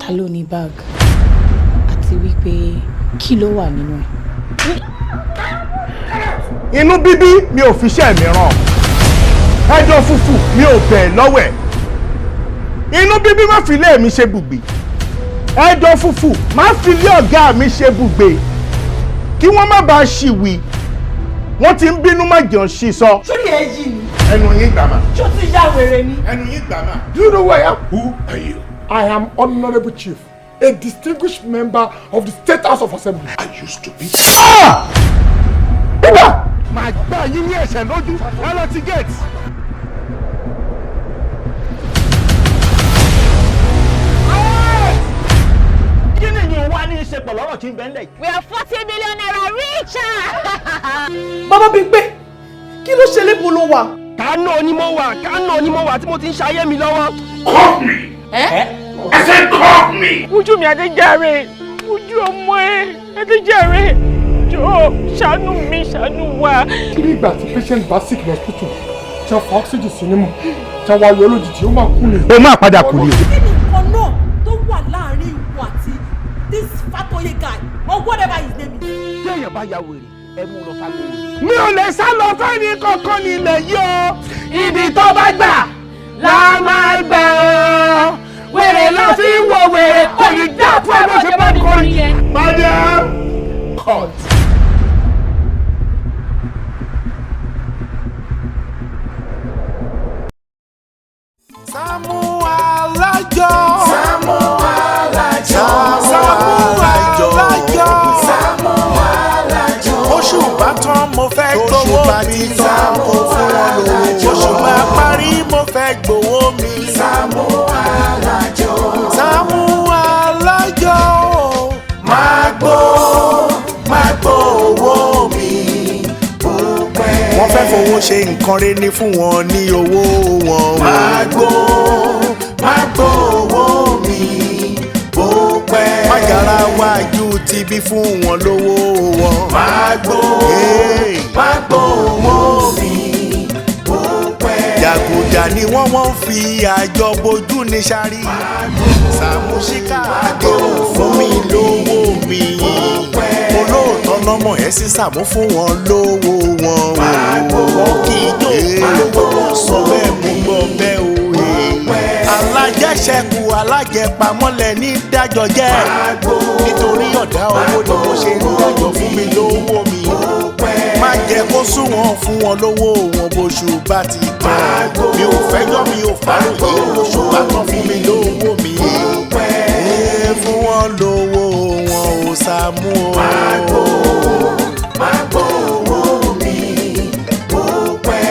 Ta ló ní bag àti wípé kí ló wà nínú ẹ̀? Inú bíbí mi ò fiṣẹ́ mi ràn, ẹjọ́ fúfú mi ò bẹ̀ lọ́wẹ̀. Inú bíbí má fi ilé mi ṣe bùgbé, ẹjọ́ fúfú má fi ilé ọ̀gá mi ṣe bùgbé, kí wọ́n má bàa ṣìwì. Wọ́n ti ń bínú, má jẹun sí sọ. Sórí ẹ yìí ni. Ẹnu yín gbà mà. Ṣó ti ya wèrè ni? Ẹnu yín gbà mà. Do you know who I am? Who are you? I am Honorable Chief, a distinguished member of the State House of Assembly. Are you stupid? Ibà! Màá gbá yín ní ẹ̀ṣẹ̀ lójú ẹ lọ ti gate. Kí ni ìyẹn wá ní í ṣe pẹ̀lú ọ̀rọ̀ tí ń bẹ ńlẹ̀ yìí? We are 40 million naira richer. Bàbá Bímpé, kí ló ṣe lébo ló wà? Kánò ni mo wà, Kánò ni mo wà tí mo ti ń ṣayé mi lọ́wọ́. Call me! Ẹ́. I said call me! Ojú mi, Adéjàre, ojú ọmọ ẹ, Adéjàre, jọ̀ọ́ ṣàánú mi, ṣàánú wa. Kí ni ìgbà tí patient bá sick ní hospital, tí wọ́n fa oxygen sí nímú, tí wọ́n wá yọ lójijì, ó máa kú ni. O máa padà kú ni o. Kí ni nǹkan náà tó wà láàrin ìwọ àti this Fatoye guy or whatever his name is? Tí èèyàn bá ya wèrè, ẹ mú un lọ ságo wèrè. Mi ò lè sá lọ fẹ́ni kankan nílẹ̀ yìí o. Ibi tó bá gbà la máa gbà ọ́. Wèrè lọ fi ń wo wèrè, kò ní dá fún ẹ bó ṣe bá mi kọrin. Madam, cut. Sàámú Alájọ. Sàámú Alájọ. Sàámú Alájọ. Sàámú Alájọ. Oṣù bá tán, mo fẹ́ gbowó mi. Sàámú Alájọ. Oṣù bá parí, mo fẹ́ gbowó mi. Sàámú Alájọ. Sàámú Alájọ. Máa gbó, máa gbó owó mi. Wọ́n fẹ́ fowó ṣe nǹkan rẹ̀ ní fún wọn ní owó wọn. Máa gbó, máa gbó owó mi bó pẹ́. Májàra wájú ti bí fún wọn lówó wọn. Máa gbó, máa gbó owó mi bó pẹ́. Jàgùjà ni wọ́n fi àjọ bojú ní sáré. Sàmúsíkà àdé ò fún mi lówó mi. Olóòótọ́ lọ́mọ ẹ̀ sí Sàmú, fún wọn lówó wọn. Wọ́n kì í jó olówó, wọn sọ bẹ́ẹ̀, mú gbọ́ bẹ́ẹ̀ o. Alájẹṣẹ́kù alájẹpamọ́lẹ̀ ní dájọ́ jẹ́. Nítorí ọ̀dá owó ni mo ṣe ń dájọ́, fún mi lówó mi. Má jẹ́ kó sún wọn, fún wọn lówó wọn bóṣù bá ti tán. Mi ò fẹ́jọ́, mi ò fàròyé, oṣù bá tán, fún mi lówó mi. Ẹ fún wọn lówó wọn ò Sàámú o. Máa gbó owó mi bó pẹ́.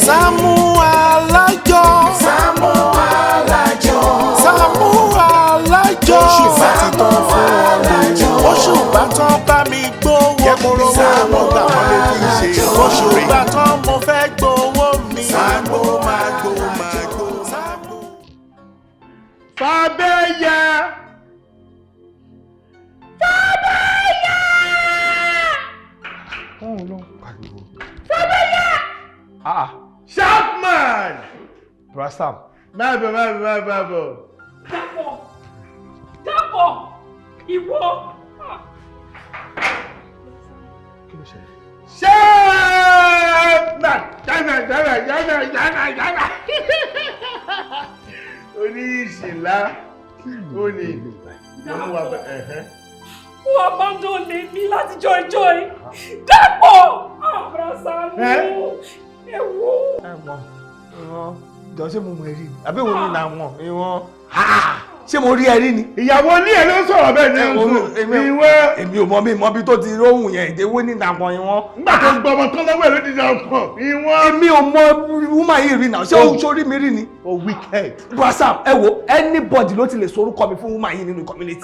Sàámú Alájọ. Sàámú Alájọ. Sàámú Alájọ. Oṣù bá ti tán, fún wọn lówó. Oṣù bá tán, bá mi gbówó mi. Jẹ́ kó rówó wọn gbà, wọ́n lè fi ṣe. Oṣù bá tán, mo fẹ́ gbowó mi. Máa gbó, máa gbó, máa gbó. Sàámú. Fàbẹ́yẹ. Fàbẹ́yẹ. Báwo ló ń pariwo? Ah, Sharpman. Bra Sam. Má bọ̀, má bọ̀, má bọ̀, má bọ̀. Dàpọ̀, Dàpọ̀, ìwọ. Kí ló ṣẹlẹ̀? Sharpman. Sharpman, Sharpman, Sharpman, Sharpman, Sharpman. Oníṣìlá ó ní mo mú wa bẹ ẹ̀hẹ́n. Ó abandon mi láti jọjọ́ ẹ. Dàpọ̀, àbúrò Sàámú. Ẹ wo. Ẹ̀wọ̀n, ìwọ̀n, jọ, ṣé mo mọ ẹ rí ni? Àbí wo ni làwọn ìwọ̀n? Ṣé mo rí ẹ rí ni? Ìyàwó ní ẹ ló ń sọ̀rọ̀ bẹ́ẹ̀ ní oṣù ìwé. Èmi ò mọ, mi mọ bí tó ti róhùn yẹn, ìdíwọ́ ní làwọn ìwọ̀n. Nígbà tó ń gbọ́ ọmọ tán lọ́wọ́ ẹ̀ ló ti dà pọ̀ ìwọ̀n. Èmi ò mọ woman yìí rí náà, ṣé o sórí mi rí ni? O wicked. Bra Sam, ẹ wo, anybody ló ti lè sorúkọ mi fún woman yìí nínú community.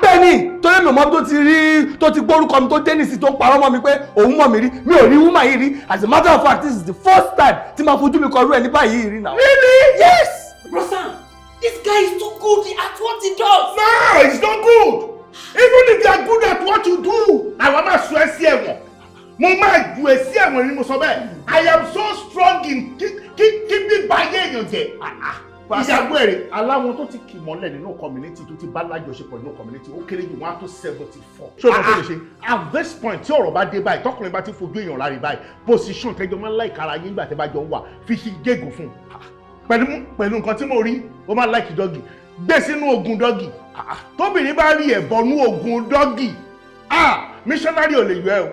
Bẹ́ẹ̀ni, torí mi ò mọ bí tó ti rí, tó ti gbórúkọ mi, tó dé nísì tó ń parọ́ mọ́ mi pé òun mọ̀ mi rí. Mi ò rí woman yìí rí. As a matter of fact, this is the first time tí màá fojú mi kọ irú ẹ̀ ní báyìí rí náà. Really? Yes. Bro Sam, this guy is too good at what he does. No, it's not good. Even if you are good at what you do, àwa máa sọ ẹ́ sí ẹ̀wọ̀n. Mo máa ju ẹ sí ẹ̀wọ̀n ni mo sọ bẹ́ẹ̀. I am so strong in kí kí kí bíba ayé èèyàn jẹ́. Ìyàwó ẹ̀rẹ̀ aláwọn tó ti kì mọ́lẹ̀ nínú community, tó ti bá lájọṣepọ̀ nínú community, ó kéré jù wọ́n á tó 74. Ṣé o mọ̀ tó lè ṣe? At this point, tí ọ̀rọ̀ bá dé báyìí, tọkùnrin bá ti fojú èèyàn láre báyìí, position tẹ́jọ́ máa ń like ara yín nígbà tẹ́ bá jọ ń wà, fi ṣe gégùn fún un. Pẹ̀lú nǹkan tí mo rí, ó máa like doggy. Gbé sínú ogun doggy. Tóbìnrin bá rí ẹ̀bọnú ogun doggy, ah, missionary ò lè yọ ẹ o.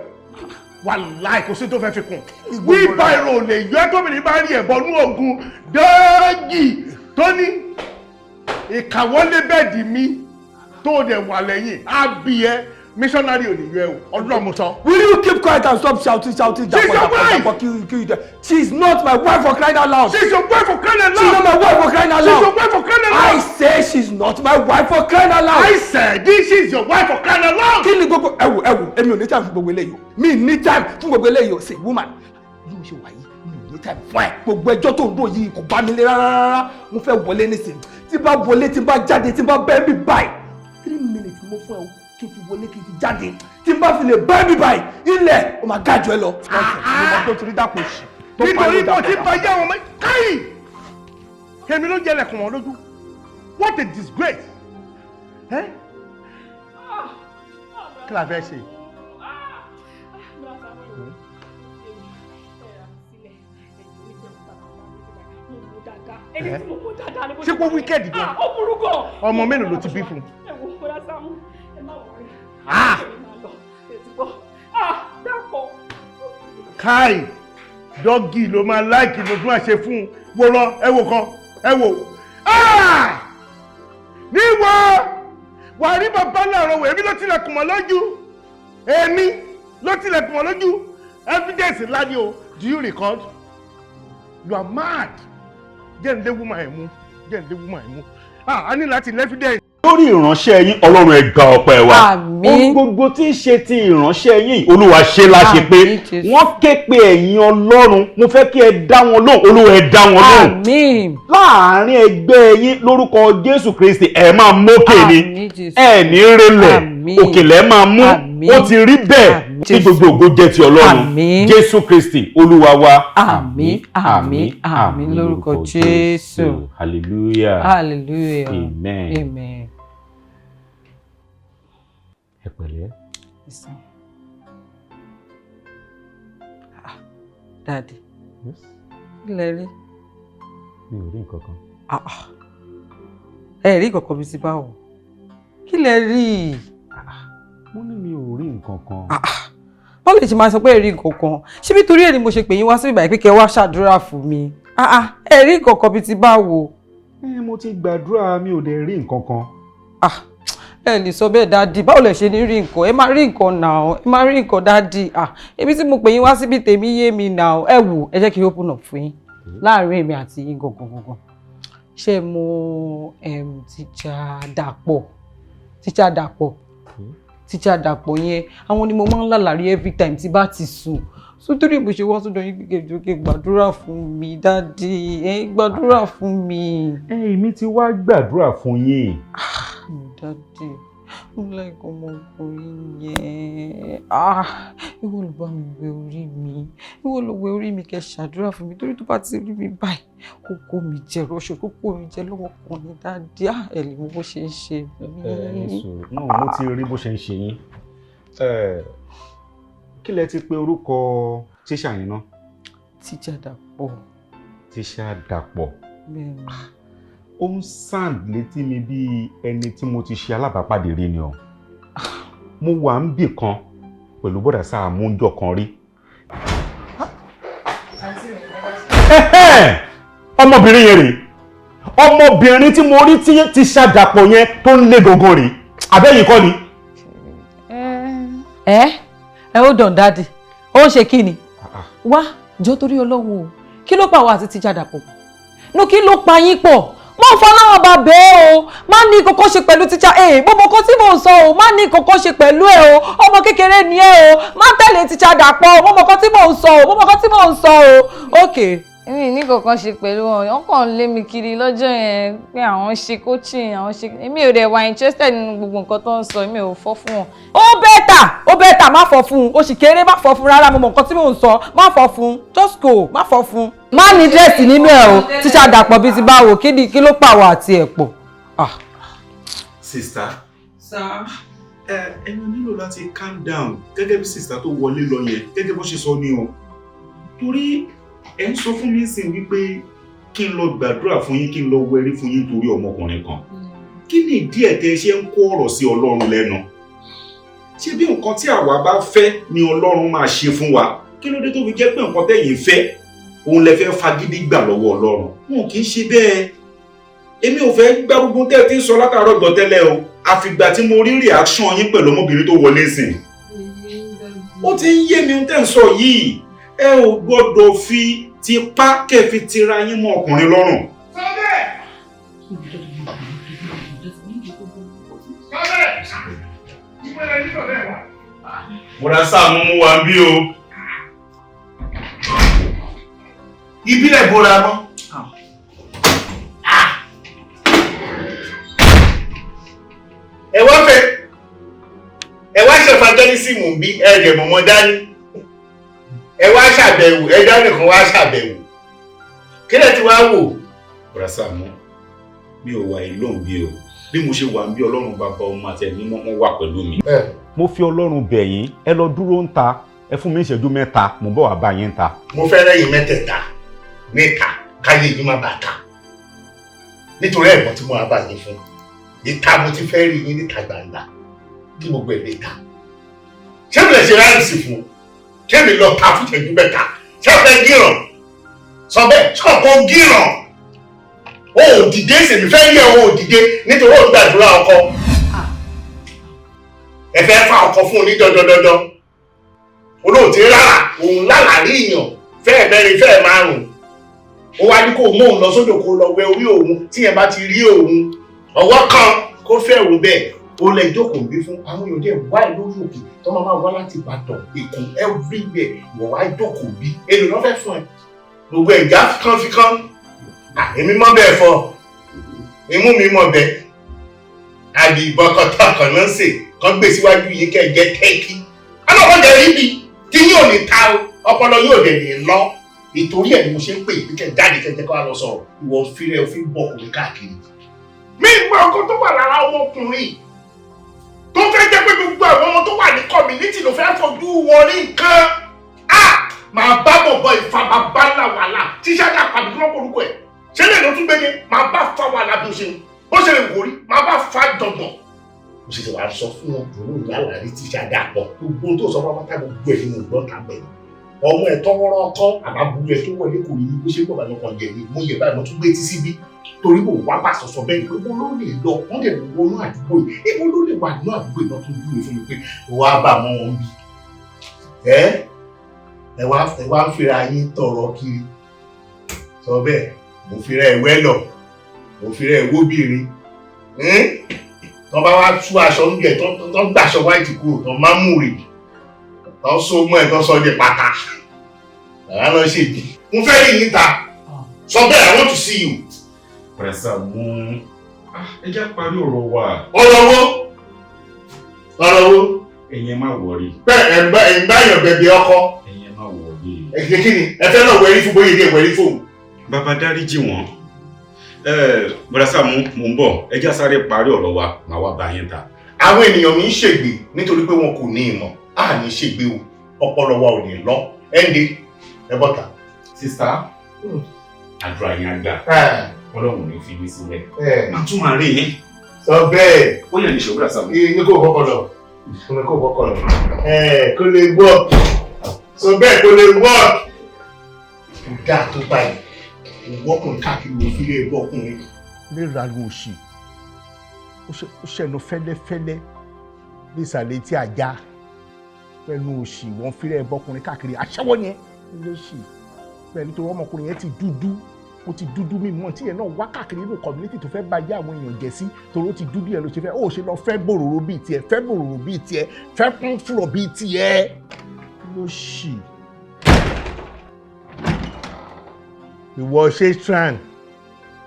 Wàláì, kò sí tó fẹ́ fi kún. Wheelbarrow ò lè yọ ẹ tóbìnrin bá rí ẹ̀bọnú ogun doggy tó ní ìkàwọ́lé bed mi tó dẹ̀ wà lẹ́yìn á bí ẹ, missionary ò lè yọ ẹ o, ọdún ọmọ sọ. Will you keep quiet and stop shouting, shouting? She's your wife! Dapo, kill, kill you. She is not my wife, for crying out loud. She's your wife, for crying out loud. She's not my wife, for crying out loud. She's your wife, for crying out loud. I say she's not my wife, for crying out loud. I said this is your wife, for crying out loud. Kí ni gbogbo ẹwù ẹwù? Èmi ò ní time fún gbogbo eléyìí o. Mi ní time fún gbogbo eléyìí o. Say, woman, bí mo ṣe wà yìí, mi ò ní time fún ẹ. Gbogbo ẹjọ́ tó ń dò yìí kò bá mi lé rárá rárá. Mo fẹ́ wọlé nísìnyí. Tí bá wọlé, tí bá jáde, tí bá bẹ́ẹ̀ mi báyìí, 3 minutes mo fún ẹ o, kí n fi wọlé, kí n fi jáde. Tí n bá fi lè bẹ́ẹ̀ mi báyìí, ilẹ̀ ó máa gájọ ẹ lọ. Mo tó ti rí dàpọ̀ òṣì. Nítorí bó ti bá yá àwọn ọmọ káyì, èmi ló jẹ́ ẹlẹ́kùn wọn lójú. What a disgrace! Ẹ́, kí la fẹ́ ṣe? Ẹni tí mo mọ̀ dáadáa ni mo. Ṣé kó wicked gan? Ó burú gan. Ọmọ mélòó ló ti bí fún? Ẹ wo, bọ́dá Sàámú, ẹ má worry. Ah! Ẹ máa lọ, ẹ ti gbọ́. Ah, Dàpọ̀. Káì, doggy ló máa like, ló tún máa ṣe fún un. Wo lọ, ẹ wo kan, ẹ wo. Ah! Níwọ̀ wà á rí bàbá láàárọ̀ wò, èmi ló tilẹ̀kùn mọ́ lójú. Èmi ló tilẹ̀kùn mọ́ lójú. Evidence ńlá ni o. Do you record? You are mad. Jẹ́ ń lé woman ẹ̀ mú. Jẹ́ ń lé woman ẹ̀ mú. Ah, a ní láti ní evidence. Lórí ìránṣẹ́ yín, Ọlọ́run, ẹ gba ọpẹ́ wa. Àmín. Ohun gbogbo tí ń ṣe ti ìránṣẹ́ yín, Olúwa, ṣe láṣẹ pé. Àmín, Jésù. Wọ́n ké pe ẹ̀yin Ọlọ́run, mo fẹ́ kí ẹ dá wọn lóhùn. Olúwa, ẹ dá wọn lóhùn. Àmín. Láàárín ẹgbẹ́ yín, lórúkọ Jésù Kristi, ẹ máa mókè ni. Àmín, Jésù. Ẹ ní relẹ̀. Àmín. Òkèlè máa mú. Àmín. Ó ti rí bẹ́ẹ̀. Kí gbogbo ògo jẹ́ ti Ọlọ́run. Àmín. Jésù Kristi Olúwa wa. Àmín, àmín, àmín lórúkọ Jésù. Hallelujah. Hallelujah. Amen. Amen. Ẹ pẹ̀lẹ́. Yes, sir. Ah, Daddy. Yes. Kí lẹ rí? Mi ò rí nǹkan kan. Ah, ah. Ẹ rí nǹkan kan bí ti báwo? Kí lẹ rí? Mo ní mi ò rí nǹkan kan. Báwo lè ṣe máa sọ pé ẹ rí nǹkan kan? Ṣé nítorí ẹ ni mo ṣe pè yín wá sí ìbàyí pé kẹ́ wá ṣàdúrà fún mi? Ah, ah. Ẹ rí nǹkan kan bí ti báwo? Ẹ, mo ti gbàdúrà, mi ò dẹ̀ rí nǹkan kan. Ah, ẹ lè sọ bẹ́ẹ̀, Daddy. Báwo lẹ ṣe ní rí nǹkan? Ẹ máa rí nǹkan náà. Ẹ máa rí nǹkan, Daddy. Ah, ebi tí mo pè yín wá síbi tèmi yé mi náà. Ẹ wò, ẹ jẹ́ kí n open up fún yín. Láàárín èmi àti yín gangan gangan. Ṣé mo tíjà Dàpọ̀? Tíjà Dàpọ̀. Tíjà Dàpọ̀ yẹn, àwọn ni mo máa ń lálàrí every time tí bá ti sùn. So torí bó ṣe wá sọ́dọ̀ yín gbígbé jókè, gbàdúrà fún mi, Daddy. Ẹ gbàdúrà fún mi. Ẹ, èmi ti wá gbàdúrà fún yín. Daddy, mo like ọmọkùnrin yẹn. Ah, ìwọ ló bá mi wẹ orí mi. Ìwọ ló wẹ orí mi, kẹ́ ṣàdúrà fún mi, torí tó bá ti rí mi báyìí, kó kó mi jẹ rọṣọ, kó kó mi jẹ lọ́wọ́ kan ní, Daddy. Ah, ẹ lè mọ bó ṣe ń ṣe mí. Ẹ ní sùúrù náà, mo ti rí bó ṣe ń ṣe yín. Ẹ, kí lẹ ti pe orúkọ tíṣà yín náà? Tíṣà Dàpọ̀. Tíṣà Dàpọ̀. Bẹ́ẹ̀ni. Ó ń sound létí mi bí ẹni tí mo ti ṣe alábàápàdé rí ni o. Mo wà ń bì kan pẹ̀lú bọ́dà Sàámú ńjọ́ kan rí. Ẹ̀hẹ́n! Ọmọbìnrin yẹn rèé, ọmọbìnrin tí mo rí tí tíṣà Dàpọ̀ yẹn tó ń lé gangan rèé. Àbẹ́yìn kọ́ ni? Ẹ ẹ, hold on, Daddy. Ó ń ṣe kí ni? Wá jọ, torí Ọlọ́run o, kí ló pa àwọn àti tíṣà Dàpọ̀ nù? Kí ló pa yín pọ̀? Mo fọláwọn bá bẹ́ẹ̀ o, má ní kókó ṣe pẹ̀lú tíṣà ẹ̀. Gbogbo nǹkan tí mò ń sọ o, má ní kókó ṣe pẹ̀lú ẹ̀ o. Ọmọ kékeré ni ẹ o, má tẹ̀lé tíṣà Dàpọ̀ o. Mo mọ̀ nǹkan tí mò ń sọ o, mo mọ̀ nǹkan tí mò ń sọ o. Ok. Èmi ní kankan ṣe pẹ̀lú wọn. Wọ́n kàn ń lé mi kiri lọ́jọ́ yẹn pé àwọn ṣe coaching, àwọn ṣe. Èmi ò dẹ̀ wà interested nínú gbogbo nǹkan tó ń sọ, èmi ò fọ́ fún wọn. Ó better, ó better, má fọ́ fún un. Ó sì kéré, má fọ́ fún un rárá. Mo mọ̀ nǹkan tí mò ń sọ. Má fọ́ fún un, just go, má fọ́ fún un. Má ní interest nínú ẹ̀ o. Tíṣà Dàpọ̀ bíi ti báwo, kí ni kí ló pàwọ̀ àti ẹ̀ pọ̀? Sister. Sir. Ẹ ẹ máa nílò láti calm down gẹ́gẹ́ bí sister tó wọlé lọ yẹn, gẹ́gẹ́ bó ṣe sọ ni o, torí ẹ ń sọ fún mi sìn wípé kí n lọ gbàdúrà fún yín, kí n lọ wẹrí fún yín torí ọmọkùnrin kan. Kí ni ìdí ẹ̀ tẹ́ ṣe ń kó ọ̀rọ̀ sí Ọlọ́run lẹ́nu? Ṣé bí nǹkan tí àwa bá fẹ́ ni Ọlọ́run máa ṣe fún wa? Kí ló dé tó fi jẹ́ pé nǹkan tẹ́yìn fẹ́ òun lẹ fẹ́ fagídí gbà lọ́wọ́ Ọlọ́run? Wọn kì í ṣe bẹ́ẹ̀. Èmi ò fẹ́ gbá gbogbo tẹ́ ẹ ti ń sọ látàárọ̀ gbọ́ tẹ́lẹ̀ o, àfìgbà tí mo rí reaction yín pẹ̀lú ọmọbìnrin tó wọlé sìn. Ó ti ń yé mi ohun tẹ́ ń sọ yìí. Ẹ ò gbọ́dọ̀ fi tipá kẹ́ fi tira yín mọ́ ọkùnrin lọ́rùn. Sọ́bẹ̀! Sọ́bẹ̀! Ìpínlẹ̀ ní sọ̀bẹ̀ wà. Bọ́dà Sàámú mú wa bí o. Ìbílẹ̀ bóra mọ́. Ẹ wá fẹ́, ẹ wá ṣe evangelism bí ẹ dẹ̀ mọ̀mọ́ dání. Ẹ wá ṣàbẹ̀wò, ẹ dání kan wá ṣàbẹ̀wò. Kí lẹ ti wá wò? Bọ́dà Sàámú, mi ò wà ìlóhùn bí o. Bí mo ṣe wà ń bí, Ọlọ́run bàbá, ọmọ àti ẹ̀mí mọ́ wọn wà pẹ̀lú mi. Mo fi Ọlọ́run bẹ̀ yín, ẹ lọ dúró ń ta, ẹ fún mi ìṣẹ́jú 3, mo bọ̀ wá bá yín ta. Mo fẹ́ rẹ́yìn mẹ́tẹ̀ẹ̀ta níta káyé yín má bàa ta. Nítorí ẹ̀gbọ́n tí mo wá bá yín fún, ìta mo ti fẹ́ rí yín níta gbangba kí gbogbo ẹ̀ lè ta. Ṣé mi lè ṣe ráìsì fún? Ṣé mi lọ ta fún ìṣẹ́jú 3? Ṣé fẹ́ gíràn? Sọ bẹ́ẹ̀, ṣọ̀kan gíràn. O ò dìde, ṣèmi fẹ́ yẹ o ò dìde nítorí ò ń gbàdúrà ọkọ. Ẹ fẹ́ fa ọkọ fún un ní dandandandan. Olóòtú rárá, òun lálàrí ìyàn fẹ́ẹ̀ mẹ́rin fẹ́ẹ̀ márùn-ún. Ó wá ní kó mú òun lọ sódò kó lọ wẹ orí òun, tí yẹn bá ti rí òun ọwọ́ kan kó fẹ́ òun bẹ́ẹ̀. Ó lẹ jókòó bí fún àwọn èèyàn dẹ̀ wá lórí òkè tó máa wá láti Ìbàdàn, Èkó, everywhere. Ìwọ wá jókòó bí èlò náà fẹ́ fún ẹ. Gbogbo ẹ̀já kan fi kán. Èmi mọ̀ bẹ́ẹ̀ fọ, imú mi mọ̀ bẹ́ẹ̀. Àbí ìbọn kan tán kan náà sè kan gbé síwájú yìí kẹ́ ẹ jẹ́ tẹ́kí. Ọlọ́kọ̀ jẹ́ ríbi tí yóò ní ta o, ọpọlọ yóò dẹ̀ ní lọ. Ìtorí ẹ̀ ni mo ṣe ń pè é kẹ́ jáde kẹ́ jẹ́ kó wá lọ sọ̀rọ̀. Ìwọ ń fi rẹ̀ òfin bọ̀ ọkùnrin káàkiri. Mi mọ ọkọ tó wà lára ọmọkùnrin tó fẹ́ jẹ́ pé gbogbo àwọn ọmọ tó wà ní community ló fẹ́ fojú wọn rí nǹkan. Á máa bá bọ̀bọ̀ ìfà bàbá ńlá wàhálà tíṣà dà pàdé kí wọ́n korúkọ ẹ̀. Ṣé lè ló tún gbé ní máa bá fa wàhálà bí o ṣe bó ṣe lè wò rí máa bá fa dọ̀gbọ̀n. Mo ṣe ti wàá sọ fún wọn pẹ̀lú ìlàlàrí tíṣà dà pọ̀ gbogbo tó sọ pápátá gbogbo ẹ̀ ni mo gbọ́ tàbẹ̀. Ọmọ ẹ̀ tọwọ́rọ́ ọkọ́ àbábúrú ẹ̀ tó wọlé kò rí ní bó ṣe gbọ́ bàbá kan yẹ̀ ni mo yẹ̀ báyìí mo tún gbé etí síbí torí mo wá bá sọ̀sọ̀ bẹ́ẹ̀ ni pé mo ló lè lọ wọ́n dẹ̀ wọnú àdúgbò yìí ibo ló lè wà nínú àdúgbò yìí náà tó dúró fún mi pé wàá bà mọ́ wọn bí. Ẹ ẹ wá ń fira yín tọrọ kiri sọ bẹ́ẹ̀ mo fira ẹ wẹ́lọ̀ mo fira ẹ wóbìnrin tọ́ bá wá tú aṣọ ń gẹ̀ tọ́ gbàṣọ wáìtì kúrò tọ́ má mú rè tọ́ so mọ́ ẹ̀ tọ́ sọ di pátá bàbá lọ ṣe bí. Mo fẹ́ rí yín ta sọ bẹ́ẹ̀, I want to see you. Bọ́dà Sàámú, ẹ jẹ́ parí ọ̀rọ̀ wa. Ọ̀rọ̀ wo? Ọ̀rọ̀ wo? Ẹ̀yin ẹ má wọrí. Bẹ́ẹ̀ ẹ̀ ń bá yàn bẹ̀bẹ̀ ọkọ. Ẹ̀yin ẹ má wọrí. Ẹ̀ṣẹ̀ kí ni? Ẹ fẹ́ lọ wẹ̀rí fún bóyá ilé wẹ̀rí fóun. Bàbá dáríjì wọ́n. Bọ́dà Sàámú, mò ń bọ̀. Ẹ jẹ́ sáré parí ọ̀rọ̀ wa, màá wá bá yín ta. Àwọn ènìyàn mi ń ṣègbè nítorí pé wọn kò ní ìmọ̀. A ní ṣègbè o, ọpọlọ wa ò ní lọ. Ẹ ń de, ẹ bọ́ta. Sista, àdúrà yín á gbà. Ọlọ́run ò ní fi mí sílẹ̀. Màá tún máa rí yín. Sọ bẹ́ẹ̀. Ó yẹ ní ṣòwúrà Sàámú. Ní kò kọ́kọ́ lọ. Ní kò kọ́kọ́ lọ. Kó lè work. Sọ bẹ́ẹ̀ kó lè work. Kò dáa tó báyìí. Òwò ọkùnrin káàkiri òfin lè bọ́ ọkùnrin. Lè ra lu òṣì. Ó ṣẹnu fẹ́lẹ́fẹ́lẹ́ ní ìsàlẹ̀ etí ajá. Pẹ̀lú òṣì wọ́n fi rẹ̀ bọ́kùnrin káàkiri. Aṣẹ́wó yẹn ló ṣì. Pẹ̀lú torí ọmọkùnrin yẹn ti dúdú. Ó ti dúdú mímọ́ tí yẹn náà wá káàkiri inú community tó fẹ́ bá yé àwọn èèyàn jẹ sí torí ó ti dúdú yẹn ló ṣe fẹ́. Ó ṣe lọ fẹ́ bòròrò bíi tiẹ̀, fẹ́ bòròrò bíi tiẹ̀, fẹ́ kún fúrọ̀ bíi tiẹ̀. Ló ṣì. Ìwọ ṣe tran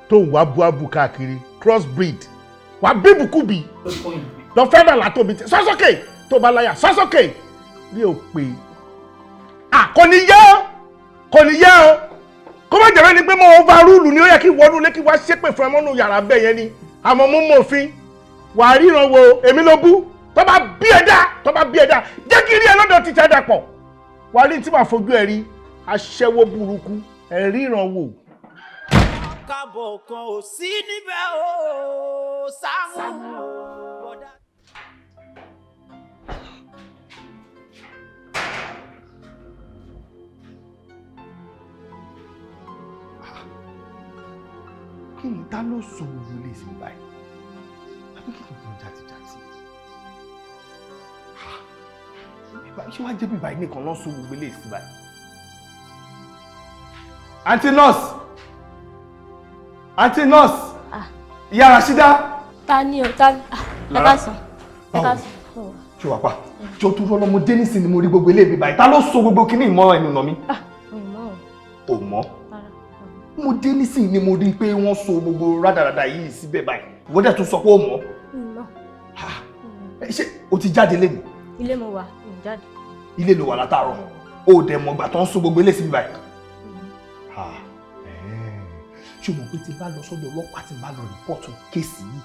tó ń wá buabu káàkiri crossbreed wà bíbùkúbi lọ fẹ́ bàlá tóbi tí sọ́sọ́kè tó bá láyà sọ́sọ́kè bí o pè é kò ní yẹ ọ́, kò ní yẹ ọ́, kó má jẹ́ bẹ́ẹ̀ ni pé mo overrule ni ó yẹ kí wọnú ilé kí wá ṣépè fún ẹ mọ́nú yàrá bẹ́ẹ̀ yẹn ni àmọ́ mo mọ òfin wà á ríran wo èmi ló bú tó bá bí ẹ dá tó bá bí ẹ dá jẹ́ kí rí ẹ lọ́dọ̀ tíṣà Dàpọ̀ wà á rí tí màá fojú ẹ rí aṣẹ́wó burúkú ẹ ríran wò. Kábọ̀ kan ò sí níbẹ̀ o, Sàámú. Kí ni ta ló sọ òun lè sí báyìí? Àbí kí ni wọ́n jàtijàti? Ṣé wàá jẹ́ bíbá yìí nìkan lọ́ sọ gbogbo lè sí báyìí? Aunty nurse! Aunty nurse! Ìyá Rashida! Ta ni o ta ni? Ẹ ká sùn. Ẹ ká sùn. Ṣé wàá pa? Jọ tó rọ́ lọ́mọdé nísìnyí mo rí gbogbo ilé mi báyìí. Ta ló sọ gbogbo kíní ìmọ̀ ẹnu nà mí? Ò mọ̀. Mo dé nísìnyí ni mo rí i pé wọ́n so gbogbo rádaràda yìí síbẹ̀ báyìí. Ìwọ dẹ̀ tún sọ pé ó mọ̀. Ṣé o ti jáde lénìí? Ilé mo wà, mi ò jáde. Ilé ló wà látàárọ̀. O ò dẹ̀ mọ̀gbà tó ń so gbogbo ilé síbi báyìí. Ṣé o mọ̀ pé tí n bá lọ sọ́dọ̀ ọlọ́pàá tí n bá lọ rìpọ́ọ̀tù kéèsì yìí,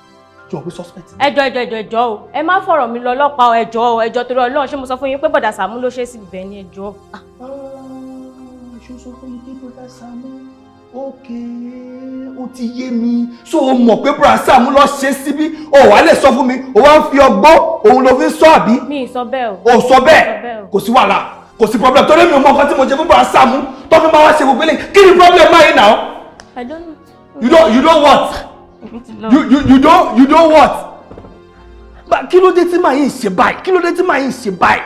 ṣé o mọ̀ pé suspect ni? Ẹjọ́ ẹjọ́ ẹjọ́ ẹjọ́ o, ẹ má fọ̀rọ̀ mi lọ ọlọ́pàá o, ẹjọ́ o, ẹjọ́ torí Ọlọ́run, ṣé mo sọ fún yín pé bọ̀dà Sàámú ló ṣe é síbi bẹ́ẹ̀ ni ẹjọ́. Ṣé o sọ fún mi pé bọ̀dà Sàámú? Ok, ó ti yé mi. So o mọ̀ pé bọ̀dà Sàámú lọ ṣe síbí, o wà lè sọ fún mi, o wá ń fi ọgbọ́n òun ló fi ń sọ àbí? Mi ì sọ bẹ́ẹ̀ o. O sọ bẹ́ẹ̀, kò sí wàhálà, kò sí problem, torí mi ò mọ nǹkan tí mo ṣe fún bọ̀dà Sàámú tó fi máa wá ṣe gbogbo eléyìí. Kí ni problem máa yín náà? I don't know. You don't what? You don't what? Ba kí ló dé tí màá yín ṣe báyìí? Kí ló dé tí màá yín ṣe báyìí?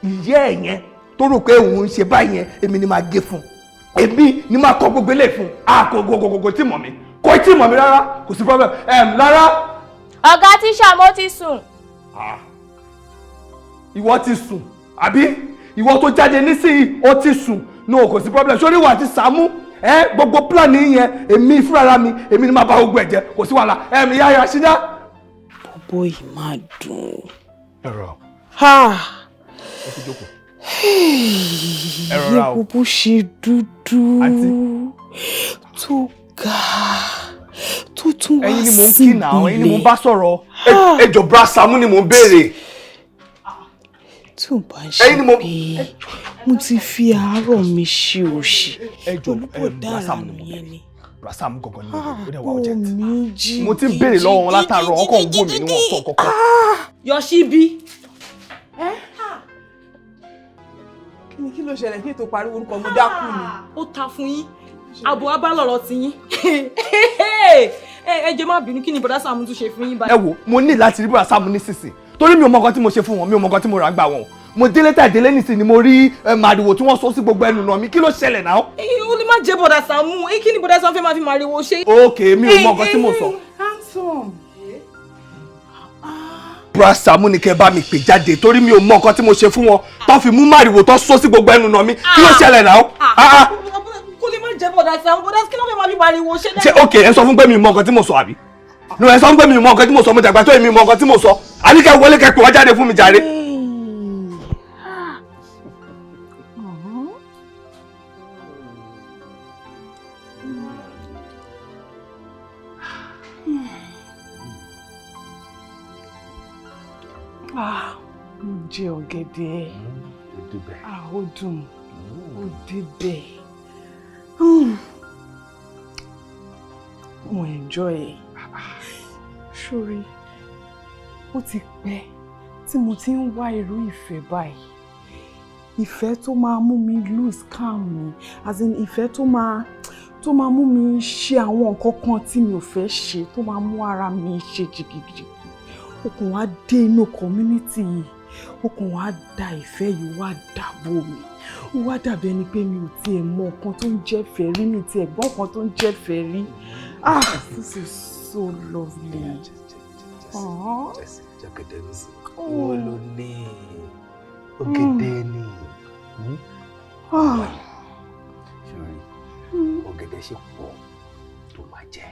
Ìyá ẹ̀ yẹn tó rò pé òun ń ṣe báyìí yẹn, èmi ni màá gé fún. Èmi ni màá kọ gbogbo eléyìí fún. A kò kò tí mọ̀ mi. Kò tí mọ̀ mi rárá. Kò sí problem. Lára. Ọ̀gá tíṣà mo ti sùn. Ìwọ ti sùn, àbí? Ìwọ tó jáde nísìnyí, ó ti sùn. No, kò sí problem. Ṣé oníwà àti Sàámú? Gbogbo plan yẹn èmi fúnra mi èmi ni máa bá gbogbo ẹ jẹ́, kò sí wàhálà. Ìyá Rashida. Bọ́bọ́ yìí máa dùn. Ẹ̀rọ. Ẹ ti jókòó. Ẹ̀rọ ra o. Bó ṣe dúdú tó ga tó tún wá sí ìbílẹ̀. Ẹ̀yin ni mò ń kí náà, ẹ̀yin ni mò ń bá sọ̀rọ̀. Ẹ jọ̀ọ́ bra Sàámú ni mò ń béèrè. Tí ò bá ń ṣe pé mo ti fi àárọ̀ mi ṣe òṣì pẹ̀lú bọ̀dá àrànù yẹn ni. Bra Sàámú gangan ni mo ó dẹ̀ wá urgent. Mo ti ń béèrè lọ́wọ́ wọn látàárọ̀, wọn kàn ń wò mí ni wọ́n sọ kankan. Yọ̀ṣíbí. Kí ló ṣẹlẹ̀ kí ètò pariwo orúkọ mo dákú ni? Ó ta fún yín, àbò abálọ̀rọ̀ ti yín. Ẹ jẹ́ má bínú, kí ni bọ̀dá Sàámú tún ṣe fún yín báyìí? Ẹ wo, mo ní láti rí bọ̀dá Sàámú nísinsìnyí torí mi ò mọ nǹkan tí mo ṣe fún wọn, mi ò mọ nǹkan tí mo rà gbà wọn. Mo délé tà délé nísìnyí ni mo rí màrìwò tí wọ́n sọ sí gbogbo ẹnu nà mí, kí ló ṣẹlẹ̀ náà? Ó lè má jẹ́ bọ̀dà Sàámú, kí ni bọ̀dà Sàámú fẹ́ máa fi màrìwò ṣe? Ok, mi ò mọ nǹkan tí mo sọ. Handsome. Bra Sàámú ni kẹ́ bá mi pè jáde torí mi ò mọ nǹkan tí mo ṣe fún wọn tó fi mú màrìwò tó sọ sí gbogbo ẹnu nà mí, kí ló ṣẹlẹ̀ náà? Kó lè má jẹ́ bọ̀dà Sàámú, bọ̀dà kí ló fẹ́ máa fi màrìwò ṣe? Ṣé ok, ẹ sọ fún pé mi ò mọ nǹkan tí mo sọ àbí? No, ẹ sọ fún pé mi ò mọ nǹkan tí mo sọ, mo dàgbà tó èmi mọ nǹkan tí mo sọ. Àníkẹ́ wọlé kẹ́ pè wá jáde fún mi jàre. Mo jẹ ọ̀gẹ̀dẹ̀. Ó dùn, ó débẹ̀. Mo enjoy ẹ̀. Sórí, ó ti pẹ́ tí mo ti ń wá irú ìfẹ́ báyìí. Ìfẹ́ tó máa mú mi lose calm mi, as in ìfẹ́ tó máa mú mi ṣe àwọn nǹkan kan tí mi ò fẹ́ ṣe, tó máa mú ara mi ṣe jìgìjìgì. Okùn wa dé inú community yìí, okùn wa da ìfẹ́ yìí wá dàbò mi. Ó wá dàbí ẹni pé mi ò tiẹ̀ mọ nǹkan tó ń jẹ́ fẹ́ rí, mi tiẹ̀ gbọ́ nǹkan tó ń jẹ́ fẹ́ rí. Ah, this is so lovely. Jẹ́gẹ̀dẹ̀ ní sí. Ìwọ ló ní ọ̀gẹ̀dẹ̀ ni. Ṣorí, Ọ̀gẹ̀dẹ̀ ṣe pọ̀ tó máa jẹ.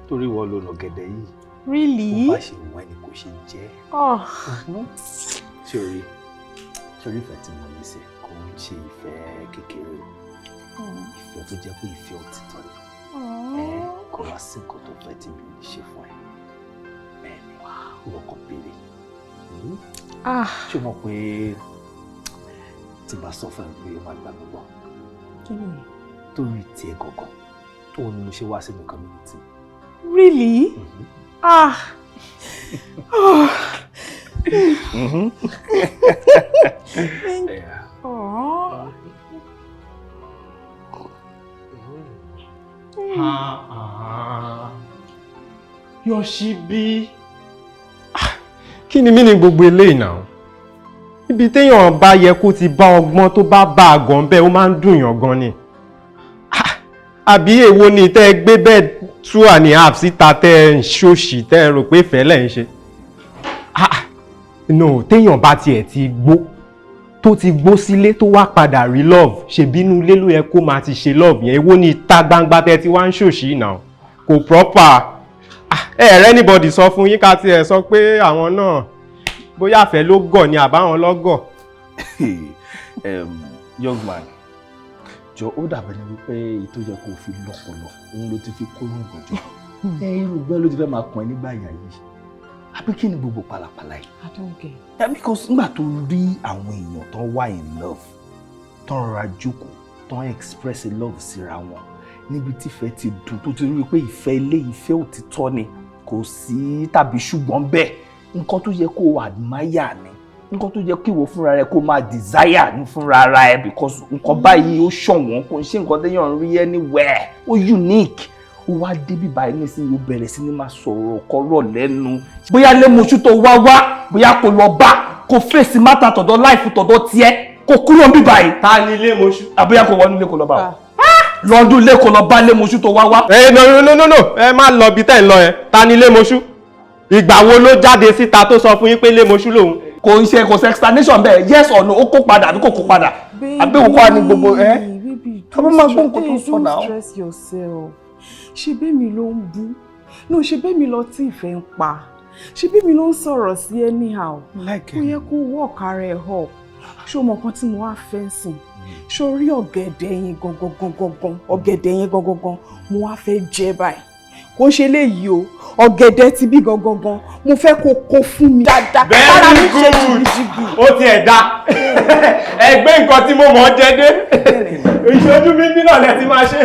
Torí wọ́n ló lọ̀gẹ̀dẹ̀ yìí. Really? Bó bá ṣe wù ẹ́ ni kò ṣe jẹ. Oh. Sórí, sórí, ìfẹ́ tí mo ní sí ẹ kò ń ṣe ìfẹ́ kékeré o. Ìfẹ́ tó jẹ́ pé ìfẹ́ òtítọ́ ni. Ẹ kò wá sí nǹkan tó fẹ́ tí mi ò lè ṣe fún ẹ. Bẹ́ẹ̀ ni, ìwọ kàn béèrè. Ah. Ṣé o mọ̀ pé tí bá sọ fún ẹ pé o máa gbà mí gbọ́? Kí ni? Torí tiẹ̀ gangan, òun ni mo ṣe wá sínú community. Really? Ah. Oh. Thank Oh. Ah, ah. Yoshibi. Kí ni mí ní gbogbo eléyìí náà? Ibi téèyàn bá yẹ kó ti bá ọgbọ́n, tó bá bá àgàn bẹ́ẹ̀, ó máa ń dùn yàn gan ni. Àbí èwo ni tẹ́ ẹ gbé bẹ́ẹ̀ 2.5 síta, tẹ́ ẹ ń ṣòṣì, tẹ́ ẹ rò pé ìfẹ́ lẹ̀ ń ṣe? No, téèyàn bá tiẹ̀ ti gbó, tó ti gbó sílé, tó wá padà rí love, ṣèbínú ilé ló yẹ kó máa ti ṣe love yẹn. Èwo ni ìta gbangba tẹ́ ti wá ń ṣòṣì náà? Kò proper. Ẹ rẹ́ anybody sọ fún yín, ká tiẹ̀ sọ pé àwọn náà bóyá àfẹ́ ló gọ̀ ni àbáwọn lọ́gọ̀. Young man, jọ, ó dàbẹ̀ ni wípé èyí tó yẹ kó o fi lọ́pọlọ òun ló ti fi kó rògbòn jọ. Ẹ irú gbẹ́ ló ti fẹ́ máa kàn ẹ́ nígbà ìyá yìí, àbí kí ni gbogbo pàlàpàlà yìí? I don't get. Yeah, because nígbà tó rí àwọn èèyàn tó wà in love, tó ń rọra jókòó, tó ń express love síra wọn níbi tífẹ́ ti dùn, tó ti rí i pé ìfẹ́ ilé, ìfẹ́ òtítọ́ ni, kò sí tàbí ṣùgbọ́n bẹ́ẹ̀, nǹkan tó yẹ kó o admire ni, nǹkan tó yẹ kí ìwọ fúnra rẹ kó máa desire ní fúnra ara ẹ, because nǹkan báyìí ó ṣọ̀wọ́n, kò ń ṣe nǹkan téèyàn ń rí anywhere, ó unique. Ó wá débi báyìí nísìnyí, ó bẹ̀rẹ̀ sí ní máa sọ̀rọ̀ kọ́rọ̀ lẹ́nu. Bóyá lémoṣú tó wá wá, bóyá kó lọ bá kó fèsì mátà tọ̀dọ̀ láìfù tọ̀dọ̀ tiẹ̀, kó kúrò níbí báyìí. Ta ni lémoṣú? Àbóyá kó wọnú ilé, kó lọ bá o lọ́dún ilé, kó lọ bá lémoṣú tó wá wá. Ẹ no, no, no, no, ẹ má lọ bí tẹ́ ń lọ yẹn. Ta ni lémoṣú? Ìgbà wo ló jáde síta tó sọ fún yín pé lémoṣú lòun? Kò ń ṣe, kò sí explanation bẹ́ẹ̀. Yes or no, ó kó padà àbí kò kó padà? Àbí òkú wa ni gbogbo ẹ ká bá máa gbọ́ nǹkan tó ń sọ náà. Don't stress yourself. Ṣe bẹ́ẹ̀ mi ló ń bú no, ṣe bẹ́ẹ̀ mi lọ tí ìfẹ́ ń pa, ṣe bẹ́ẹ̀ mi ló ń sọ̀rọ̀ sí anyhow. Kó yẹ kó work ara ẹ̀ up. Ṣé o mọ nǹkan tí mo wá fẹ́ sìn? Ṣé o rí ọ̀gẹ̀dẹ̀ yẹn gangan gangan? Ọ̀gẹ̀dẹ̀ yẹn gangan gan mo wá fẹ́ jẹ báyìí. Kò ń ṣe léyìí o, ọ̀gẹ̀dẹ̀ ti bí gangan gan mo fẹ́ kó kó fún mi dáadáa. Very good, ó tiẹ̀ dá ẹgbẹ́ nǹkan tí mo mọ̀ ọ́ jẹ dé. Ìṣojú mímí náà lẹ ti máa ṣe,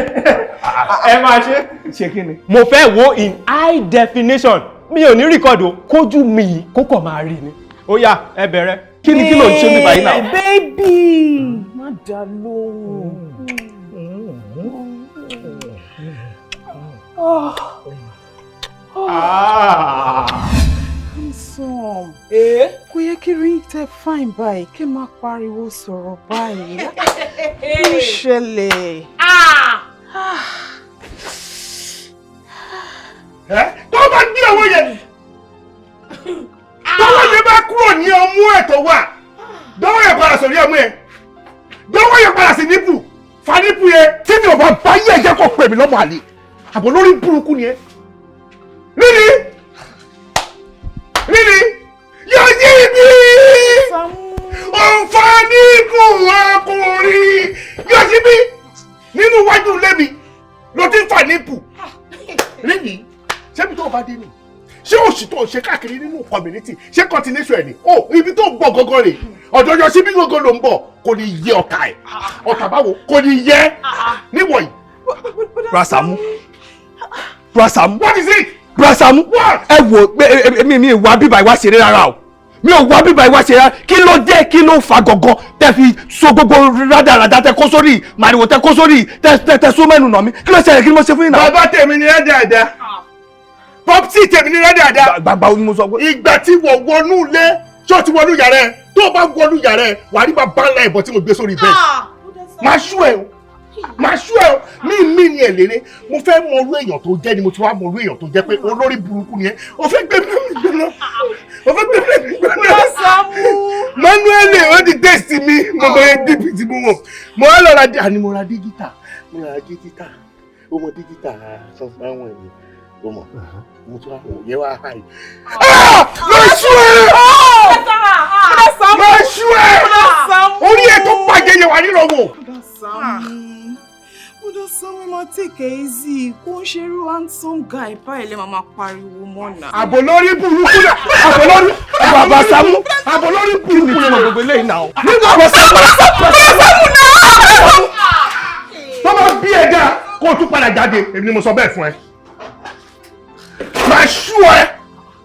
ẹ máa ṣe. Ṣe kí ni? Mo fẹ́ wo in high definition. Mi ò ní record o, kójú mi yìí kó kàn máa rí ni. Ó yá, ẹ bẹ̀rẹ̀. Kí ni, kí ló ń ṣe mí báyìí náà? Baby, má dá lóhùn. Oh. Oh. Ah. Handsome. Kò yẹ kí rí tẹ fine báyìí, kí n máa pariwo sọ̀rọ̀ báyìí. Kí ló ṣẹlẹ̀? Ẹ tó bá gbé owó yẹn, tọwọ́ yẹn bá kúrò ní ọmú ẹ̀ tó wà, dọ́wọ́ yẹn padà sórí ọmú ẹ̀, dọ́wọ́ yẹn padà sí nipple, fa nipple yẹn. Tí mi ò bá bá yẹ̀ jẹ́ kó pè mí lọ́mọ àlè àbọ̀ lórí burúkú ni ẹ. Rírí rírí yóò yí mi òǹfà nipple ọkùnrin yóò yí mi nínú iwájú ilé mi ló ti ń fà nipple. Rírí, ṣé ibi tó o bá dé ni? Ṣé òṣì tó o ṣe káàkiri nínú community, ṣé continuation ẹ̀ ni? Ó ibi tó ń bọ̀ gangan rè, ọ̀dọ̀ yọ síbí gangan ló ń bọ̀. Kò ní yẹ ọ̀tá ẹ̀, ọ̀tá báwo, kò ní yẹ níwọ̀nyí. Brasamu, Brasamu. What is it? Brasamu. What? Ẹ wo, mi wá bíbá ìwá ṣeré rárá o, mi ò wá bíbá ìwá ṣeré rárá. Kí ló dé? Kí ló fa gangan tẹ fi so gbogbo rádaràda tẹ kó sórí màrìwò, tẹ kó sórí, tẹ so mẹ́nu nà mí? Kí ló ṣẹlẹ̀? Kí ló ṣe fún yín náà? Bàbá tèmi ni ẹ dáadáa, popsi tèmi ni ẹ dáadáa. Gbàgbà ni mo sọ pé. Ìgbà tí wọ́n wọnú ilé, ṣé o ti wọnú yàrá ẹ? Tó o bá wọnú yàrá ẹ, wàá rí bàbá ńlá ìbọn tí mo gbé sórí bẹ́ẹ̀. Máa ṣú ẹ o, máa ṣú ẹ o. Mí ní ẹ léré. Mo fẹ́ mọ orú èèyàn tó jẹ́ ni, mo ti wá mọ orú èèyàn tó jẹ́ pé olórí burúkú ni ẹ. O fẹ́ gbé mi gbóná, o fẹ́ gbé mi gbóná. Manuel, ó di test mi. Mo mọ yẹn dp tí mo wọ̀, mo wá lọ ra, àní mo ra digital. Mo ra digital, ó mọ digital sọ fún àwọn ènìyàn, ó mọ mo tún àwọn òye wá háì. Lọ́sù ẹ̀! Lọ́sù ẹ̀! Orí ẹ̀ tó bàjẹ́ yẹn wà nínú wò. Bùdá Sàámú, máa take it easy. Kó ń ṣerú handsome guy báyìí lè máa pariwo mọ́ náà. Àbò lórí burúkú náà, àbò lórí. Bàbá Sàámú. Àbò lórí burúkú náà. Gbogbo eléyìí náà. Nígbà bàbá Sàámú, bàbá Sàámú náà. Tó bá bí ẹja kó o tún padà jáde, èmi ni mo sọ bẹ́ẹ̀ fún ẹ. Màá ṣú ẹ,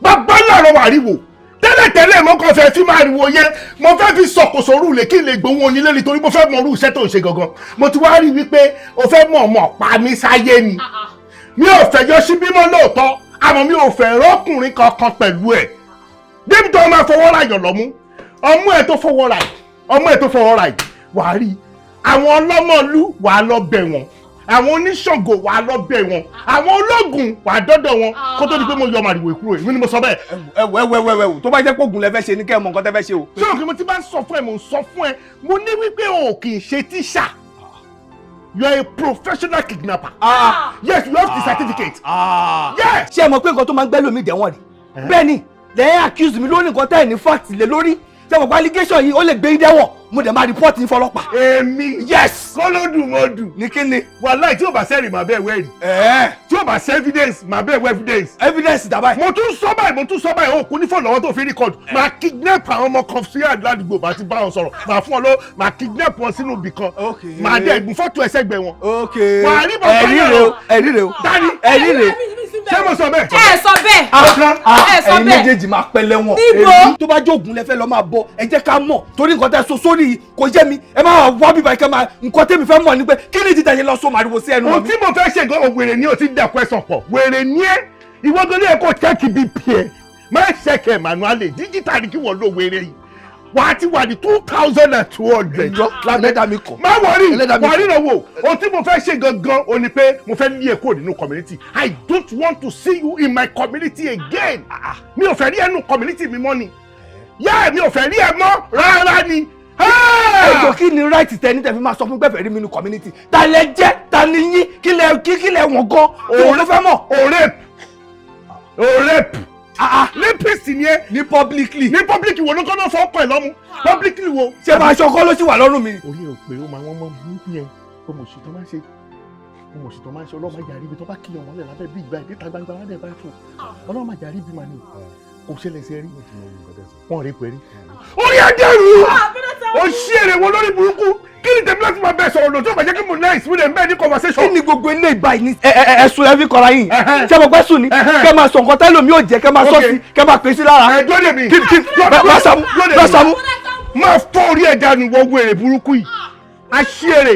bàbá náà lọ wà ríwò. Tẹ́lẹ̀tẹ́lẹ̀ mo kàn fẹ́ fi máa ríwò yẹn, mo fẹ́ fi sọ̀kòsò rúlé kí n lè gbowó onílé nítorí mo fẹ́ mọ irú iṣẹ́ tó ń ṣe gangan. Mo ti wá rí wípé o fẹ́ mọ̀ ọmọ pa mí sáyé ni. Mi ò fẹ́ yọ sí bímọ lóòótọ́, àmọ́ mi ò fẹ́ rọ́kùnrin kankan pẹ̀lú ẹ̀. Débi tó máa fọwọ́ ra yàn lọ́mú, ọmú ẹ̀ tó fọwọ́ ra yìí, ọmú ẹ̀ tó fọwọ́ ra yìí, wàá rí àwọn ọlọ́mọlú wàá lọ bẹ̀ wọ́n, àwọn oníṣàngó wàá lọ bẹ̀ wọ́n, àwọn ológun wàá dọ́dọ̀ wọn kó tó di pé mo yọ màrìwò kúrò, èmi ni mo sọ bẹ́ẹ̀. Ẹ wò, ẹ wò, ẹ wò, ẹ wò, tó bá jẹ́ pé oògùn lẹ fẹ́ ṣe ni kẹ́ ẹ mọ nǹkan tẹ́ fẹ́ ṣe o. Ṣé òkè mo ti bá ń sọ fún ẹ, mo ń sọ fún ẹ, mo ní wípé o kì í ṣe tíṣà. You are a professional kidnapper. Yes, you have the certificate. Yes. Ṣé ẹ mọ̀ pé nǹkan tó máa ń gbẹ́ lómi dẹ̀wọ̀n rí? Bẹ́ẹ̀ ni, lẹ́yìn accuse mi lórí nǹkan tẹ́ ẹ̀ ní fact lé lórí. Ṣé mo gba allegation yìí, ó lè gbé yín dẹ́wọ̀n, mo dẹ̀ máa report yín fọlọ́pàá. Èmi. Yes. Kọ́lọ́dùmọ́dù. Ní kí ni? Wàláì, tí o bá sẹ́rì màá bẹ́ẹ̀ wẹ́rì. Tí o bá sẹ́ evidence màá bẹ́ẹ̀ wẹ́ evidence. Evidence dàbá yìí. Mo tún sọ báyìí, mo tún sọ báyìí, o kò ní fóònù lọ́wọ́ tó fi record. Màá kidnap àwọn ọmọ kan sí àdúgbò, màá ti bá wọn sọ̀rọ̀, màá fún ọ lọ, màá kidnap wọn sínú ibì kan. Màá dẹ̀ gùn fọ́tò ẹsẹ̀ gbẹ wọn. Wàá rí bàbá Ẹ̀rí yẹn rè o, ẹ̀rí rè o. Dání. Ẹ̀rí rè. Ṣé mo sọ bẹ́ẹ̀? Ẹ sọ bẹ́ẹ̀. Ẹ sọ Ẹ̀yin bẹ́ẹ̀. méjèèjì máa pẹ́ lẹ́wọ̀n. Níbo? Èmi tó bá jóògùn lẹ fẹ́ lọ máa bọ, ẹ jẹ́ ká mọ̀ torí nǹkan tẹ́ sọ sórí yìí kò yé mi. Ẹ máa wá bíbá ẹ kẹ́ máa nǹkan tẹ́mi fẹ́ mọ̀ ni pé kí ni títà yẹn lọ sọ màrìwò sí ẹnu Ohun mi. tí mo fẹ́ ṣe gan, wèrè ni o ti dàpọ̀ ẹ̀sán pọ̀, wèrè ni ẹ́. Ìwọ gan ní ẹ kó check BP ẹ, má check ẹ manually, digital ni kí wọ́n lo wèrè yìí. Wà á ti wà ní 2,200. Ẹlẹ́dàá mi kọ̀. Má wọrí, Ẹlẹ́dàá mi wà á kọ̀. ríran wò. Ohun tí mo fẹ́ ṣe gangan o ni pé mo fẹ́ lé ẹ kúrò nínú community. I don't want to see you in my community again. Mi ò fẹ́ rí ẹnu community mi mọ́ ni. Yá, mi ò fẹ́ rí ẹ mọ́ rárá ni. Ẹ jọ̀ọ́, kí ni right tẹ ní tẹ fi máa sọ fún pẹ́fẹ́ rí mi ní community? Ta lẹ jẹ́? Ta ni yín? Kí lẹ wọ̀n gan? Kí wọ́n ló fẹ́ mọ̀? O rape. O rape. Rapist ni ẹ. Ní publicly. Ní public wo ló kọ́ náà fọ́ ọkọ ẹ̀ lọ́mú? Publicly wo? Ṣé máa ṣọkọ́ ló sì wà lọ́rùn mi? Orí ẹ̀ ò pé, ó máa wọ́n mọ́ burúkú yẹn. Ọmọ òṣì tó máa ń ṣe. Ọmọ òṣì tó máa ń ṣe, ọlọ́mọ àjàrí ibi tó bá kíyàn wọ́n lẹ̀ lábẹ́ bí ìgbà ìdíta gbangba wọn dẹ̀ bá fò. Ọlọ́mọ àjàrí bí màá ní. Kò ṣẹlẹ̀ sí ẹ rí. Wọ́n rí pẹ̀rí. Orí ẹ̀ dẹ̀rù! Ó ṣí èrè wo lórí burúkú? Kí ni tèmi láti máa bẹ sọ̀rọ̀ lòtí ò bá jẹ́ kí mo náà ìsinmi lè ń bẹ́ẹ̀ ní conversation? Kí ni gbogbo ilé ìbá yìí ní? Ẹ ẹ ẹsùn ẹ fi kọra yìí. Ṣé mo pẹ́ sùn ni? Kẹ́ máa sọ nǹkan tẹ́lómi ò jẹ́, kẹ́ máa sọ sí, kẹ́ máa pè sí lára. Ẹ dúró dè mí. Kí bá Sàámú, bá Sàámú. Máa fọ́ orí ẹ̀ dànù, wọ wèrè burúkú yìí. Aṣíèrè.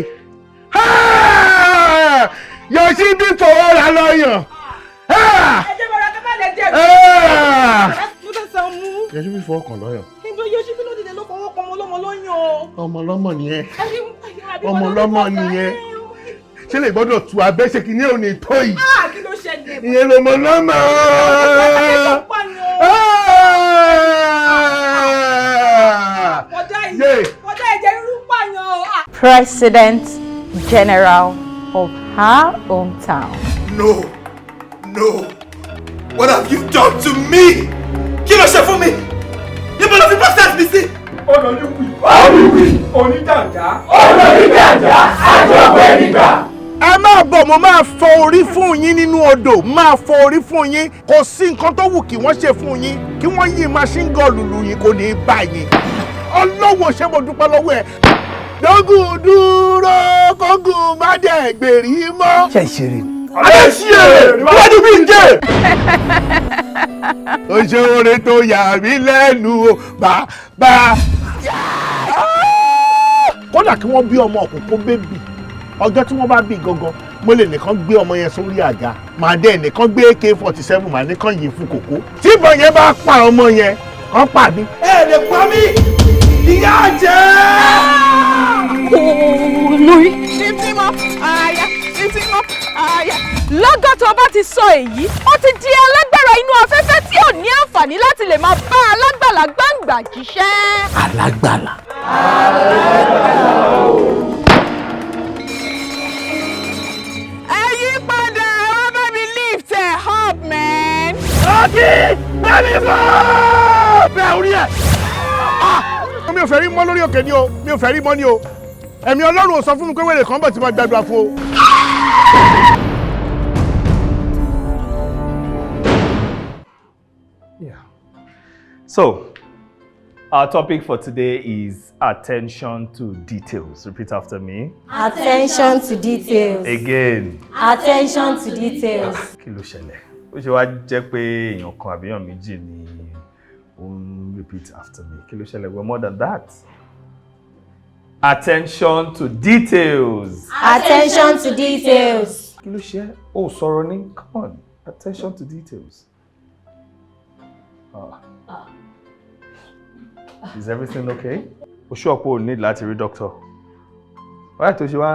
Yọ̀sí bí fọwọ́ ra lọ́yàn. Ẹ jẹ́ bọ̀dá kẹ́ má lè jẹ́ Bùdá Sàámú. Yọ̀sí bí fọwọ́ kàn lọ́yàn. Ibi Yọ̀sí bí ló dìde ló fọwọ́ kan ọmọ ọlọ́mọ lọ́yàn o. Ọmọ ọlọ́mọ nìyẹn. Ọmọ ọlọ́mọ nìyẹn. Ṣé lè gbọ́dọ̀ tu abẹ́ ṣe kí ní òní tó yìí? Ah, kí ló ṣẹlẹ̀? Ìyẹn ló mọ lọ́mọ. Bọ̀dá yìí, bọ̀dá ẹ̀jẹ̀ rírú pààyàn o. President General of her hometown. No, no, what have you done to me? Kí ló ṣe fún mi? Níbo ló fi process mi sí? Olóníwì. Olóníwì. Onídàndá. Onídàndá, àjọpẹ́ nígbà. Ẹ máa bọ̀, mo máa fọ orí fún yín nínú odò, máa fọ orí fún yín. Kò sí nǹkan tó wù kí wọ́n ṣe fún yín, kí wọ́n yí machine gun lùlù yín, kò ní í bá yín. Ọlọ́wọ́, ṣé mo dúpẹ́ lọ́wọ́ ẹ̀. Dógùn dúró, kógùn má dẹ̀ gbèrí mọ́. Ṣé ìṣeré ni? Adé ṣí èrè níwájú bí n jẹ́. Ó ṣe oore tó yà mí lẹ́nu o bàbá. Kódà kí wọ́n bí ọmọ òkùnkùn bébì, ọjọ́ tí wọ́n bá bí gangan, mo lè nìkan gbé ọmọ yẹn sórí àga, màá dẹ́ nìkan gbé AK-47, màá nìkan yìí fún kòkó. Tí ìbọn yẹn bá pa ọmọ yẹn, kàn pa mí. Ẹ lè pa mí, ìyá jẹ́. Olórí. Títí mọ́ àyà, títí mọ́ àyà. Lọ́gọ́ tó bá ti sọ èyí, ó ti di alágbára inú afẹ́fẹ́ tí ò ní àǹfààní láti lè máa bá alágbàlá gbàǹgbà jíṣẹ́. Alágbàlá. Báàkì bẹ́ẹ̀ni bọ́ bẹ́ẹ̀ orí ẹ̀. Mi ò fẹ́ rí mọ́ lórí òkè ni o, mi ò fẹ́ rí mọ́ ni o. Ẹ̀mí Ọlọ́run ò sọ fún mi pé wèrè kan bọ̀ tí mo gbàdúrà fún o. So, our topic for today is attention to details. Repeat after me. Attention to details. Again. Attention to details. Kí ló ṣẹlẹ̀? Ó ṣe wá jẹ́ pé èèyàn kan àbí èèyàn méjì ni ó ń repeat after me. Kí ló ṣẹlẹ̀? We're more than that. Attention to details. Attention to details. Kí ló ṣe? Ó sọ̀rọ̀ ní. Come on. Attention to details. Ah. Is everything okay? O ṣú ọ̀pọ̀ ò ní láti rí doctor. Wáyé tó ṣe wá.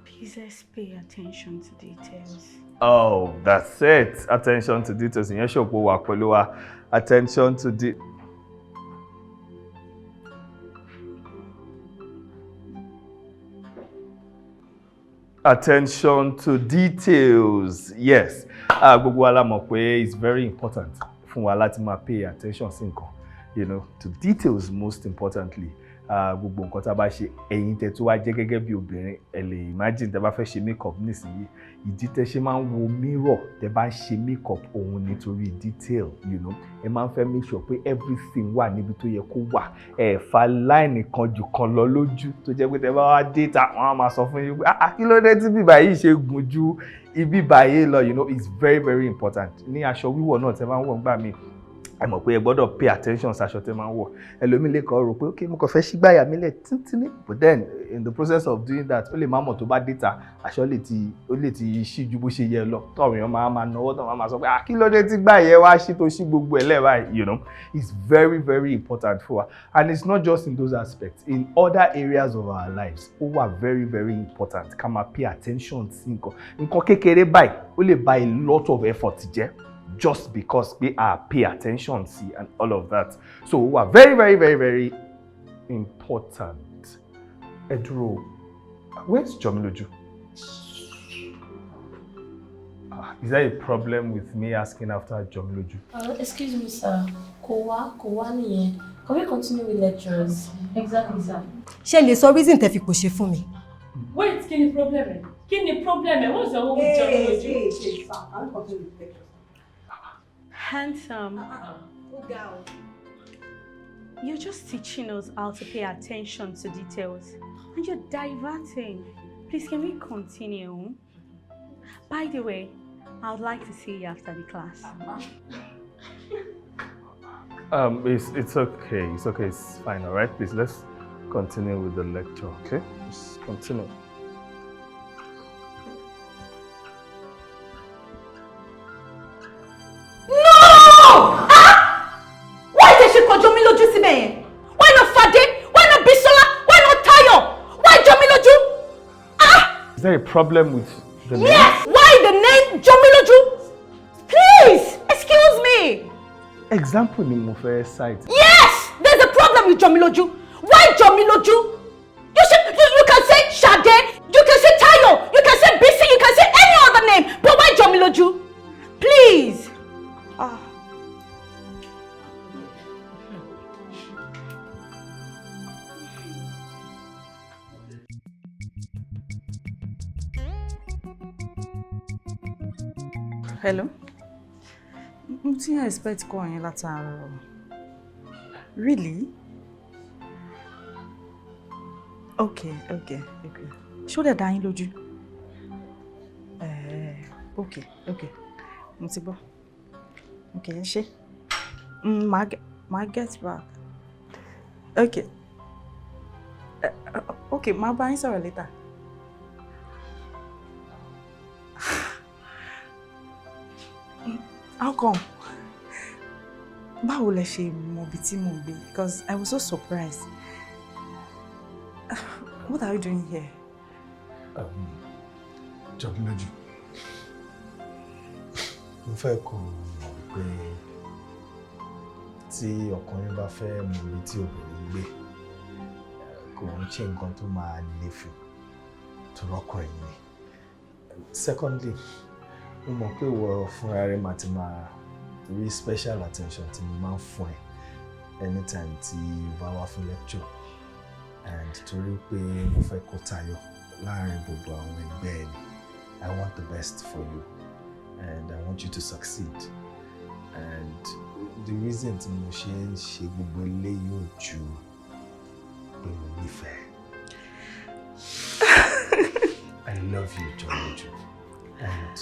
Please, let's pay attention to details. Oh, that's it. Attention to details. Ìyẹn ṣòpò wà pẹ̀lú wa. Attention to de. Attention to details. Yes. Gbogbo wa la mọ̀ pé it's very important fún wa láti máa pay attention sí nǹkan. To details most importantly. Gbogbo nǹkan tá a bá ṣe, ẹ̀yin tẹ́ tó wá jẹ́ gẹ́gẹ́ bí obìnrin, ẹ lè imagine tẹ́ bá fẹ́ ṣe makeup nísìnyí, ìdí tẹ́ ṣe máa ń wo mirror tẹ́ bá ń ṣe makeup òun nítorí detail. Ẹ máa ń fẹ́ make sure pé everything wà níbi tó yẹ kó wà, ẹ fa line kan jù kan lọ lójú, tó jẹ́ pé tẹ́ bá wá dé ta, wọ́n á máa sọ fún yín pé, "Ah, kí ló dé tí bíbá yìí ṣe gùn ju ibi báyìí lọ?" It's very very important. Ní aṣọ wíwọ̀ náà tẹ́ máa ń wọ̀ nígbà míì, ẹ mọ̀ pé ẹ gbọ́dọ̀ pay attention sáṣọ tẹ́ máa ń wọ̀. Ẹlòmíì lè kọ́ rò pé, "Ok, mo kàn fẹ́ ṣígbáyà mi lẹ̀ tíntínní," but then in the process of doing that, ó lè má mọ̀, tó bá déta, aṣọ lè ti ó lè ti ṣí ju bó ṣe yẹ lọ, tọ́wọ̀n èèyàn máa náwó, tọ́wọ́n máa sọ pé, "Ah, kí ló dé tí gbà yẹ wá ṣí tó ṣí gbogbo ẹ̀ lẹ́ẹ̀?" It's very very important for wa, and it's not just in those aspects. In other areas of our lives, ó wà very very important ká máa pay attention sí nǹkan. Nǹkan kékeré báyìí, ó lè ba a lot of effort jẹ́ just because we are pay attention sí and all of that. So ó wà very very very very important. Ẹ dúró, where's Jomiloju? Ah, is there a problem with me asking after Jomiloju? Excuse me, sir. Kò wá, kò wá nìyẹn. Can we continue with lectures? Exactly, sir. Ṣé lè sọ reason tẹ́ fi kò ṣe fún mi? Wait, kí ni problem ẹ? Kí ni problem ẹ? What's your own with Jomiloju? Hey, hey, sir. Can we continue with lectures? Handsome. You're just teaching us how to pay attention to details, and you're diverting. Please, can we continue? By the way, I would like to see you after the class. It's okay. It's okay. It's fine. All right. Please, let's continue with the lecture. Okay? Just continue. No! Ah! Why did she call Jomiloju síbẹ̀ yẹn? Why not Fade? Why not Bisola? Why not Tayo? Why Jomiloju? Is there a problem with the name? Yes! Why the name Jomiloju? Please, excuse me. Example ni mo fẹ́ cite. Yes! There's a problem with Jomiloju. Why Jomiloju? You can say Sade, you can say Tayo, you can say Bisi, you can say any other name, but why Jomiloju? Please. Ah. Hello. Mo ti ń expect call yín látàárọ̀. Really? Okay. Ṣó dẹ̀ dá yín lójú? Okay. Mo ti gbọ́. Okay, ẹ ṣé. Màá get back. Okay. Okay, màá bá yín sọ̀rọ̀ later. How come? Báwo lẹ ṣe mọ ibi tí mò ń gbé? Because I was so surprised. What are you doing here? Jomiloju, mo fẹ́ kó mọ̀ wípé tí ọkùnrin bá fẹ́ mọ ibi tí obìnrin ń gbé, kò ń ṣe nǹkan tó máa le fún tó rọ́kùnrin ni. Secondly, mo mọ̀ pé ìwọ fúnra rẹ máa ti máa Torí special attention tí mo máa ń fún ẹ anytime tí o bá wá fún lecture, and torí pé mo fẹ́ kó tayọ láàrin gbogbo àwọn ẹgbẹ́ ẹ ni. I want the best for you and I want you to succeed, and the reason tí mo ṣe ń ṣe gbogbo eléyìí ò ju pé mo nífẹ̀ẹ́. I love you, Jọmilójú, and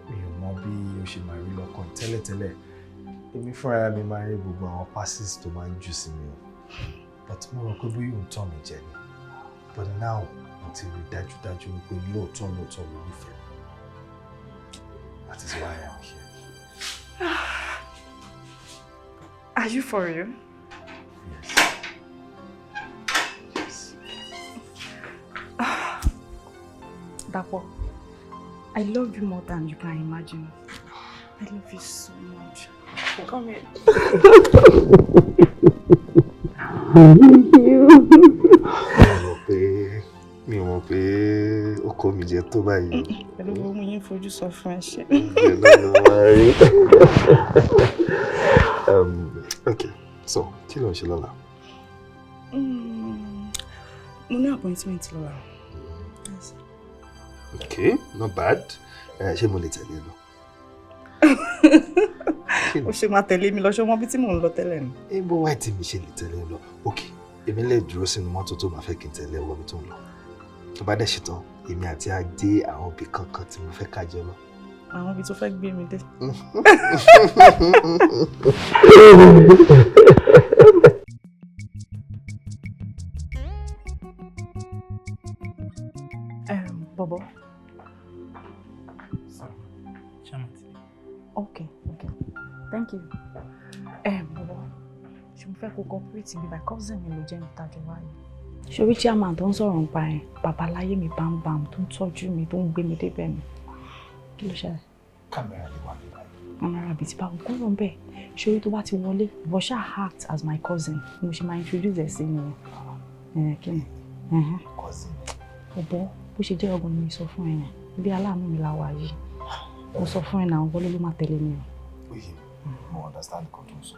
mi ò mọ bí o ṣe máa rí lọ́kàn tẹ́lẹ̀tẹ́lẹ̀. Èmi fúnra mi máa ń rí gbogbo àwọn passes tó máa ń jù sí mi o, but mo rò pé bóyá òun tàn mí jẹ ni, but now mo ti rí dájúdájú wípé lóòótọ́ lóòótọ́ ló nífẹ̀ẹ́ mi. That is why I'm here. Are you for real? Yes. Dapo, I love you more than you can imagine. I love you so much. Come here. Thank you. Mi ò mọ̀ pé ó kó mi jẹ tó báyìí. Pẹ̀lú gbogbo yín fojú sọ fún ẹ ṣe. Ìgbẹ́ náà ló máa rí. Okay, so kí ló ń ṣe lọ́la? Mo ní appointment lọ́la. Yes. Okay, not bad. Ṣé mo lè tẹ̀lé ẹ lọ? Ó ṣe máa tẹ̀lé mi lọ, ṣé o mọ bí tí mò ń lọ tẹ́lẹ̀ ni? Ibo wáyé tí mi ṣe lè tẹ̀lé ẹ lọ? Okay, èmi lè dúró sínú mọ́tò tó máa fẹ́ kí n tẹ̀lé ẹ wọ ibi tó ń lọ. Tó bá dẹ̀ ṣetán, èmi àti á dé àwọn ibì kankan tí mo fẹ́ ká jẹ lọ. Àwọn ibi tó fẹ́ gbé mi dé. Bobo. Okay, okay. Thank you. Bobo, ṣé mo fẹ́ kó cooperate mi by cousin mi ló jẹ́ mi tàjọ wáyé. Ṣorí chairman tó ń sọ̀rọ̀ nípa ẹ̀, babaláyé mi bámbám tó ń tọ́jú mi, tó ń gbé mi débẹ̀ mi. Kí ló ṣẹlẹ̀? Kámẹ́rà lè wà níbàyìí. Kámẹ́rà bíi ti báwo kúrò ń bẹ̀. Ṣorí tó bá ti wọlé, ìwọ ṣáà act as my cousin. Mo ṣe máa introduce ẹ̀ sí nìyẹn. Kí ni? Cousin. Bọ̀bọ̀, bó ṣe jẹ́ ọgbọ̀n ni mi sọ fún ẹ yẹn. Bí aláàánú mi la wà yìí. Mo sọ fún ẹ náà, wọlé ló máa tẹ̀lé mi o. Oye, mo understand nǹkan tó ń sọ.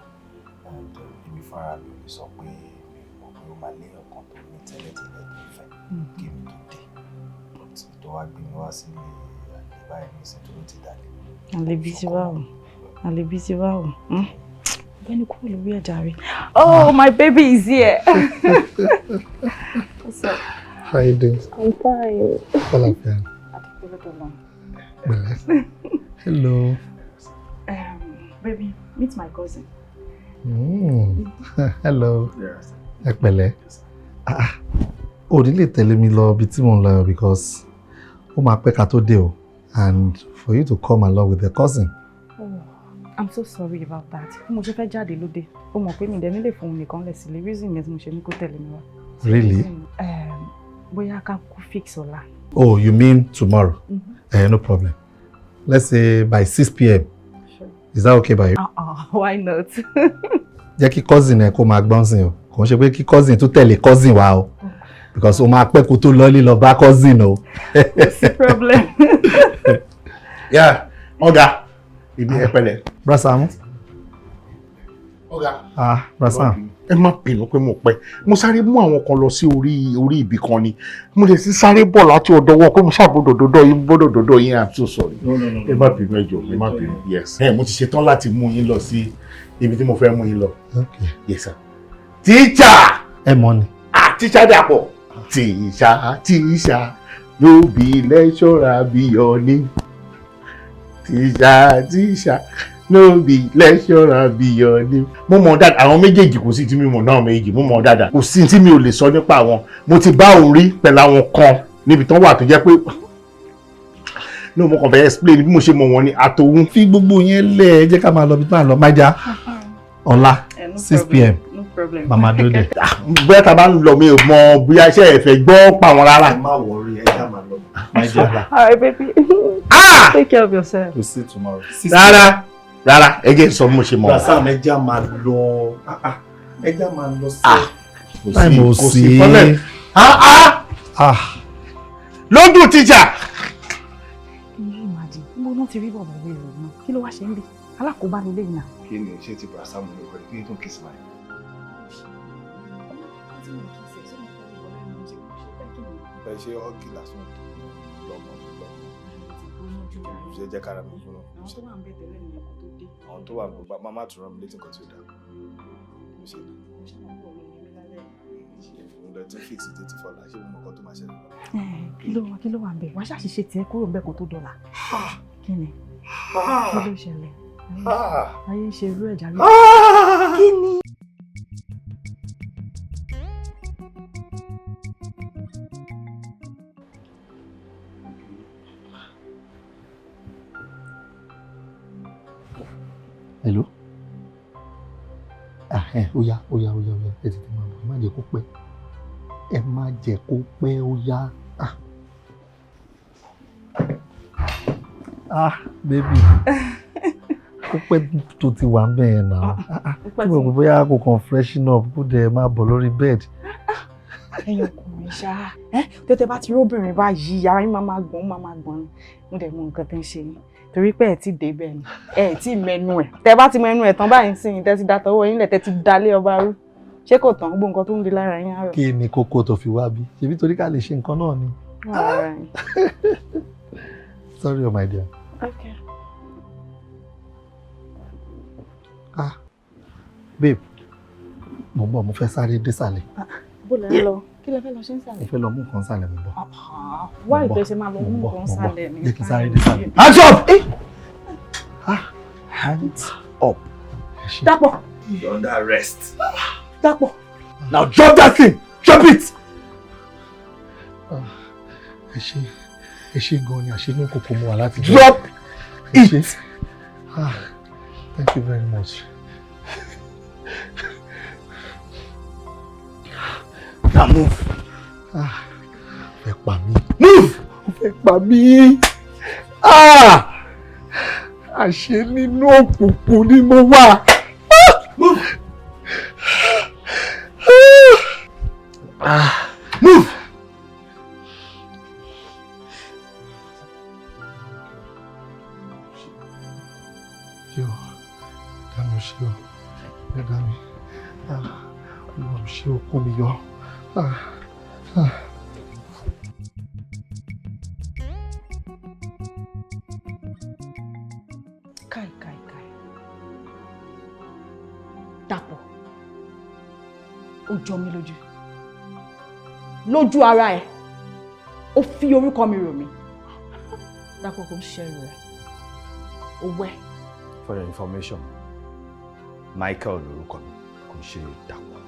And èmi fúnra mi ò lè sọ pé mi ò mọ̀ pé ó máa lé ọkàn tó ní tẹ́lẹ̀tẹ́lẹ̀ tó ń fẹ́ kí èmi tó dé. But tó wá gbé mi wá sílé àlè báyìí ní ìsìn tó ló ti dàlẹ́. Àlè bí ti báwo? Àlè bí ti báwo? Bẹ́ẹ̀ni kúrò lórí ẹ̀já rẹ̀. Oh, my baby is here. What's up? How you doing? I'm fine. Àlàáfíà. Pẹ̀lẹ́. Hello. Baby, meet my cousin. Hello. Ẹ pẹ̀lẹ́. Ah, o ní lè tẹ̀lé mi lọ ibi tí mò ń lọ because ó máa pẹ́ ká tó dé o, and for you to come along with the cousin. Oh, I'm so sorry about that. Bí mo ṣe fẹ́ jáde lóde, ó mọ̀ pé mi dẹ̀ nílé fún òun nìkan lẹ̀ sílé, reason yẹn tí mo ṣe ní kó tẹ̀lé mi wá. Really? Bóyá ká kú fix ọ̀la. Oh, you mean tomorrow? No problem. Let's say by 6 p.m. Sure. Is that okay by you? Why not? Jẹ́ kí cousin ẹ kó máa gbọ́n sìn o. Kò ń ṣe pé kí cousin tó tẹ̀lé cousin wa o. Because o máa pẹ́ kó tó lọ́lé lọ bá cousin o. Kò sí problem. Yeah, ọ̀gá, ibi ẹ pẹ̀lẹ́. Bra Saamu. Ọ̀gá. Ah, Bra Sam. Ẹ má bínú pé mo pẹ́. Mo sáré mú àwọn kan lọ sí orí ibì kan ni. Mo lè ti sáré bọ̀ láti ọ̀dọ̀ wọn pé mo ṣàbọ̀dọ̀ dọ́dọ̀ yín, gbọ́dọ̀ dọ́dọ̀ yín. I'm so sorry. Ẹ má bínú, ẹ jọ̀ọ́, ẹ má bínú. Yes. Ẹ mo ti ṣetán láti mú yín lọ sí ibi tí mo fẹ́ mú yín lọ. Okay. Yes sir. Teacher! Ẹ mọ̀ ni. Ah, teacher Dàpọ̀. Teacher, teacher, no be lecturer be your name. Teacher, teacher, no be lecturer be your name. Mo mọ̀ dáadáa, àwọn méjèèjì kò sí tí mi mọ̀ náà méjì, mo mọ̀ dáadáa. Kò sí tí mi ò lè sọ nípa àwọn. Mo ti bá òun rí pẹ̀lú àwọn kan níbi tán wà tó jẹ́ pé no, mo kàn fẹ́ explain bí mo ṣe mọ̀ wọ́n ni àtòun. Fi gbogbo yẹn lẹ̀, ẹ jẹ́ ká máa lọ bí tá à ń lọ. Májá, ọ̀la 6 p.m. No problem. Màmá dóde. Bóyá tá a bá ń lọ mi ò mọ bóyá iṣẹ́ ẹ̀ fẹ́ gbọ́ pa wọn rárá. Ẹ má worry, ẹ já máa lọ. Májá. All right, baby. Take care of yourself. We'll see tomorrow. Rárá, rárá, ẹ jẹ́ sọ bí mo ṣe mọ̀. Bra Sam, ẹ já máa lọ. Ẹ já máa lọ sí. Time ò Kò sí. sí problem. Lójú teacher. Can you imagine? Níbo náà ti rí bọ̀bọ̀ wèrè náà? Kí ló wá ṣe ń bì? Alákòóbá ni lẹ́yìn náà. Kí ni ṣé ti bàrà sáàmù ní ọkọ kí ni tó ń kiss my? Ẹ ṣe ọ́gì lásán lọ́mọ lọ́mọ. Ṣé jẹ́ kára mi gbóná? Àwọn tó wà ń bẹ̀ tẹ́lẹ̀ nìyẹn kó tó dé. Àwọn tó wà ń bẹ̀ má tún rán mi létí nǹkan tí ó dáa. Mo ṣe mo lọ tún fix date fọlá, ṣé mo mọ nǹkan tó máa ṣẹlẹ̀? Kí ló wà ń bẹ̀? Wàá ṣàṣìṣe tiẹ̀ kúrò ń bẹ̀ kó tó dọ̀là. Kí ni? Kí ló ṣẹlẹ̀? Ayé ń ṣe irú ẹ̀já rí. Kí ni? Hello? Ah, ó yá, ó yá, ó yá, ó yá, ẹ tètè máa bọ̀, ẹ má jẹ́ kó pẹ́. Ẹ má jẹ́ kó pẹ́, ó yá. Ah, ah, baby. Ó pẹ́ tó ti wà ń bẹ̀ yẹn náà. Tí mo rò pé bóyá kò kàn freshen up kó dẹ̀ máa bọ̀ lórí bed. Ẹ̀yin ọkùnrin ṣá. Tẹ́tẹ́ bá ti rí obìnrin báyìí, ara yín máa máa gbọ̀n, máa máa gbọ̀n ni. Mo dẹ̀ mọ nǹkan tẹ́ ń ṣe yín. Torí pé ẹ̀ tí dé bẹ́ẹ̀ ni, ẹ̀ tí mẹ́nu ẹ̀. Tẹ́ bá ti mẹ́nu ẹ̀ tán báyìí sí yín, tẹ́ ti da tọwọ́ yín lẹ̀, tẹ́ ti dalé ọba rú. Ṣé kò tán gbogbo nǹkan tó ń di lára yín àárọ̀? Kí ni kókó tó fi wá bí? Ṣebí torí ká lè ṣe nǹkan náà ni. Sorry, oh my dear. Okay. Ah, babe, mo ń bọ̀, mo fẹ́ sáré désàlẹ̀. Bó lẹ ń lọ? Kí lẹ fẹ́ lọ ṣe ń sàlẹ̀? Mo fẹ́ lọ mú nǹkan sàlẹ̀, mo ń bọ̀. Wá ìfẹ́ ṣe máa lọ mú nǹkan sàlẹ̀ ni. Jẹ́ kí n sáré désàlẹ̀. Hands up! Hands up. Dàpọ̀. You're under arrest. Dàpọ̀. Now drop that thing! Drop it! Ẹ ṣé gan ni, àṣẹ inú kòkó mu wà láti jẹ. Drop it! Ah, thank you very much. Now move. Ah, ó fẹ́ pa mí. Move! Ó fẹ́ pa mí. Ah! Àṣé nínú òkùnkùn ni mo wà. Move! Ah! Move! Ṣé o, dá mi ṣé o, dá mi. Ah, Olúwa mi ṣé o, kó mi yọ. Ah, ah. Kai, kai, kai. Dàpọ̀, ó jọ mí lójú. Lójú ara ẹ̀, ó fi orúkọ mi rò mí. Dàpọ̀ kò ń ṣẹ́rù rẹ̀. Ó wẹ́. For your information, Michael lorúkọ mi, kò ń ṣe Dàpọ̀.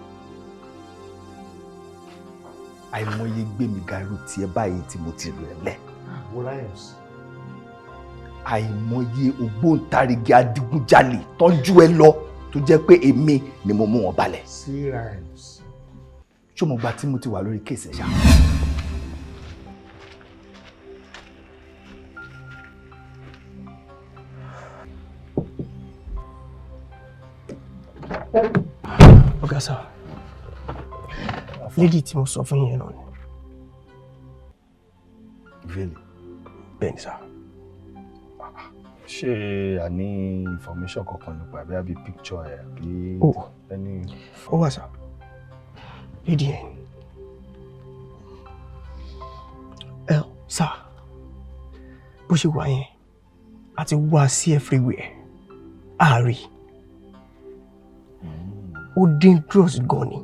Àìmọye gbé mi ga irú tiẹ̀ báyìí tí mo ti rẹ̀ lẹ̀. Rhymes. Àìmọye ògbóǹtarìgì adigunjalè tọ́jú ẹ lọ tó jẹ́ pé èmi ni mo mú wọn balẹ̀. Sí rhymes. Ṣé mo gba tí mo ti wà lórí case ẹ̀ ṣá? Ọ̀gá sir, lady tí mo sọ fún yín náà ni. Really? Bẹ́ẹ̀ni sir. Ṣé a ní information kankan nípa àbí àbí picture ẹ̀ àbí Oh. any. Ó wà sir. Lady yẹn. Ẹ sir, bó ṣe wà yẹn, a ti wá sí everywhere. Ààrẹ. Ó dangerous gan ni.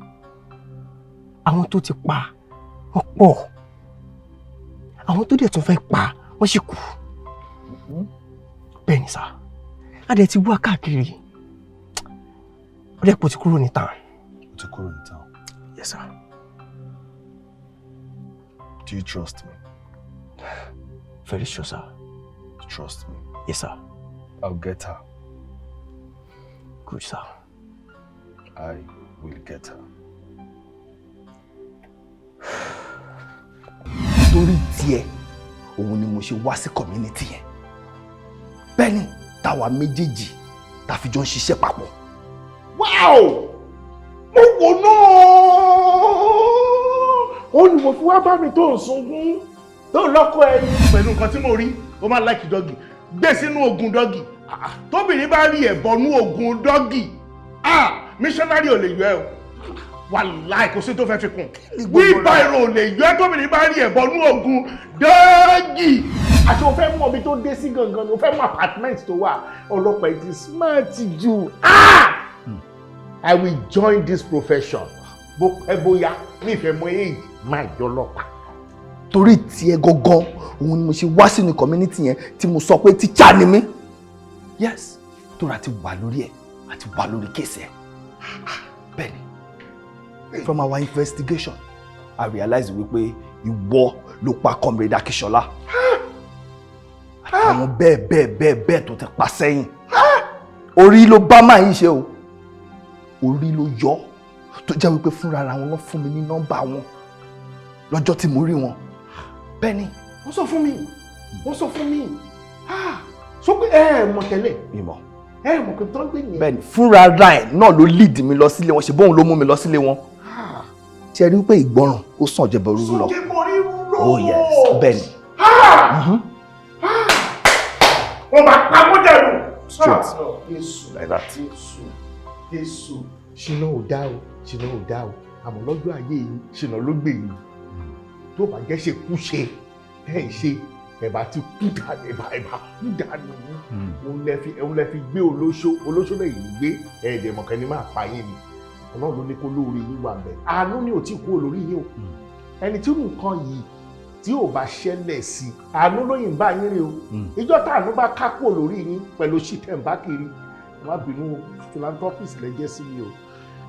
Àwọn tó ti pa, wọ́n pọ̀. Àwọn tó dẹ̀ tún fẹ́ pa, wọ́n sì kú. Bẹ́ẹ̀ni sir, a dẹ̀ ti wá káàkiri. Ó dẹ̀ pọ̀ ti kúrò ní town. Ó ti kúrò ní town. Yes sir. Do you trust me? Very sure sir. You trust me? Yes sir. I'll get her. Good sir. I will get her. Torí tiẹ̀, òun ni mo ṣe wá sí community yẹn. Bẹ́ẹ̀ni, táwa méjèèjì tá fi jọ ń ṣiṣẹ́ papọ̀. Wow! Mo wò náà! Ó ní mo fi wá bá mi tó ń sunkún tó ń lọ́kọ ẹni. Pẹ̀lú nǹkan tí mo rí, ó máa like doggy. Gbé sínú oògùn doggy. Tóbìnrin bá rí ẹ̀ bọnú ogun doggy, ah, missionary ò lè yọ ẹ o. Wàláì, kò sí tó fẹ́ fi kún. Wheelbarrow ò lè yọ ẹ tóbìnrin bá rí ẹ̀ bọnú ogun doggy. Àti o fẹ́ mọ ibi tó dé sí gangan ni, o fẹ́ mọ apartment tó wà. Ọlọ́pàá yìí ti smart jù. Ah! I will join this profession. Bó pẹ́ bóyá, mi ìfẹ́ mọ age, máa jọ ọlọ́pàá. Torí tiẹ̀ gangan òun ni mo ṣe wá sínú community yẹn tí mo sọ pé teacher ni mí. Yes, tóra ti wà lórí ẹ̀, àti wà lórí case ẹ̀. Bẹ́ẹ̀ni, from our investigation, I realize wípé ìwọ ló pa Comrade Akíṣọlá àtàwọn bẹ́ẹ̀ bẹ́ẹ̀ bẹ́ẹ̀ bẹ́ẹ̀ tó ti pa sẹ́yìn. Orí ló bá máa yín ṣe o, orí ló yọ, tó jẹ́ wípé fúnra ara wọn ló fún mi ní nọ́mbà wọn lọ́jọ́ tí mo rí wọn. Bẹ́ẹ̀ ni. Wọ́n sọ fún mi, wọ́n sọ fún mi. Ah, sọ pé ẹ ẹ mọ̀ tẹ́lẹ̀. Mi mọ̀. Ẹ mọ̀ pé tó ń gbé nìyẹn. Bẹ́ẹ̀ ni, fúnra ara ẹ̀ náà ló lead mi lọ sílé wọn, ṣe bóun ló mú mi lọ sílé wọn. Ṣe rí pé ìgbọràn ó sàn jẹbọ rúrú lọ? Oh yes, bẹ́ẹ̀ ni. Wọ́n máa pa mọ́ dànù. Straight. Jésù. Like that. Jésù, Jésù, ṣìnà ò dá o, ṣìnà ò dá o, àmọ́ lọ́jọ́ ayé yìí, ṣìnà ló gbè yìí. Tó bá jẹ́ ṣe kú ṣe tẹ́ ẹ̀ ṣe, ẹ̀bà ti kú dànù, ẹ̀bà kú dànù. Òun lẹ fi gbé olóṣó, olóṣó lẹ́yìn gbé ẹ̀ẹ́dẹ̀ mọ̀kẹ́ ni máa pa yín ni. Ọlọ́run ló ní kó lóore yín wà bẹ́ẹ̀. Àánú ni ò tí kú olórí yín o. Ẹni tí nǹkan yìí tí ò bá ṣẹlẹ̀ sí, àánú lóyìn bá yín rí o. Ìjọ táànú bá ká kúrò lórí yín pẹ̀lú ṣìtẹ̀ ń bá kiri, ẹ má bínú o, philanthropist lẹ jẹ́ sí mi o.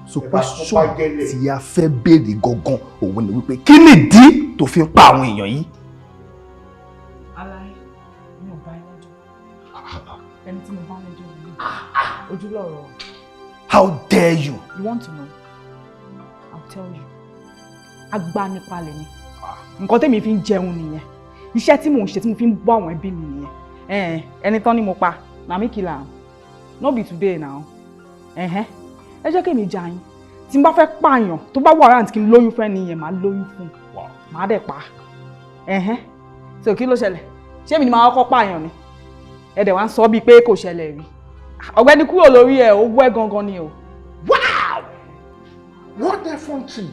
So Ẹ bá question kópa gẹ́lẹ̀. tí a fẹ́ béèrè gangan òun ni wípé, kí nìdí tó fi ń pa àwọn èèyàn yìí? Aláì, mi ò bá ẹ lẹ́jọ́. Ẹni tí mo bá lẹ́jọ́ nìyí. Ojúlọ̀rọ̀. How dare you? You want to know? I'll tell you. Agbanipa lèmi. Nǹkan tèmi fi ń jẹun nìyẹn. Iṣẹ́ tí mò ń ṣe tí mo fi ń bọ́ àwọn ẹbí mi nìyẹn. Ẹni tán ni mo pa. Na me kill am. No be today now. Ẹ̀hẹ́n. Ẹ jẹ́ kémi jà yín. Tí n bá fẹ́ pààyàn, tó bá warrant kí n lóyún fẹ́ nìyẹn, màá lóyún fún un. Màá dẹ̀ pa. Ẹ̀hẹ́n. So kí ló ṣẹlẹ̀? Ṣé èmi ni màá kọ́kọ́ pààyàn ni? Ẹ dẹ̀ wá ń sọ bíi pé kò ṣẹlẹ̀ rí. Ọ̀gbẹ́ni, kúrò lórí ẹ̀, ó wẹ́ gangan ni o. Wow! What effrontery!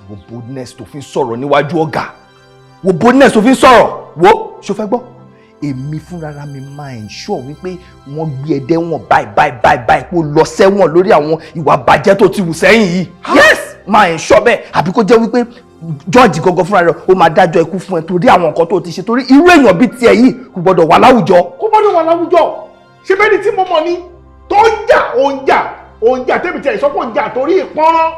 Wo boldness tó fi ń sọ̀rọ̀ níwájú ọ̀gá. Wo boldness tó fi ń sọ̀rọ̀. Wo, ṣo fẹ́ gbọ́? Èmi fúnra mi máa ensure wípé wọ́n gbé ẹ dẹ́wọ̀n báyìí báyìí báyìí báyìí, kó lọ sẹ́wọ̀n lórí àwọn ìwà bàjẹ́ tó ti wù sẹ́yìn yìí. Yes, máa ensure bẹ́ẹ̀, àbí kó jẹ́ wípé jọ́ọ̀jì gangan fúnra rẹ̀ ó máa dájọ́ ikú fún ẹ torí àwọn nǹkan tó ti ṣe, torí irú èèyàn bíi tiẹ̀ yìí kò gbọ́dọ̀ wà láwùjọ. Kó gbọ́dọ̀ wà láwùjọ. Ṣé bẹ́ẹ̀ ni tí mo mọ̀ ni tó ń jà, ó ń jà, ó ń jà, tẹ́mi tí àìsàn kò ń jà torí ìpọ́nrán,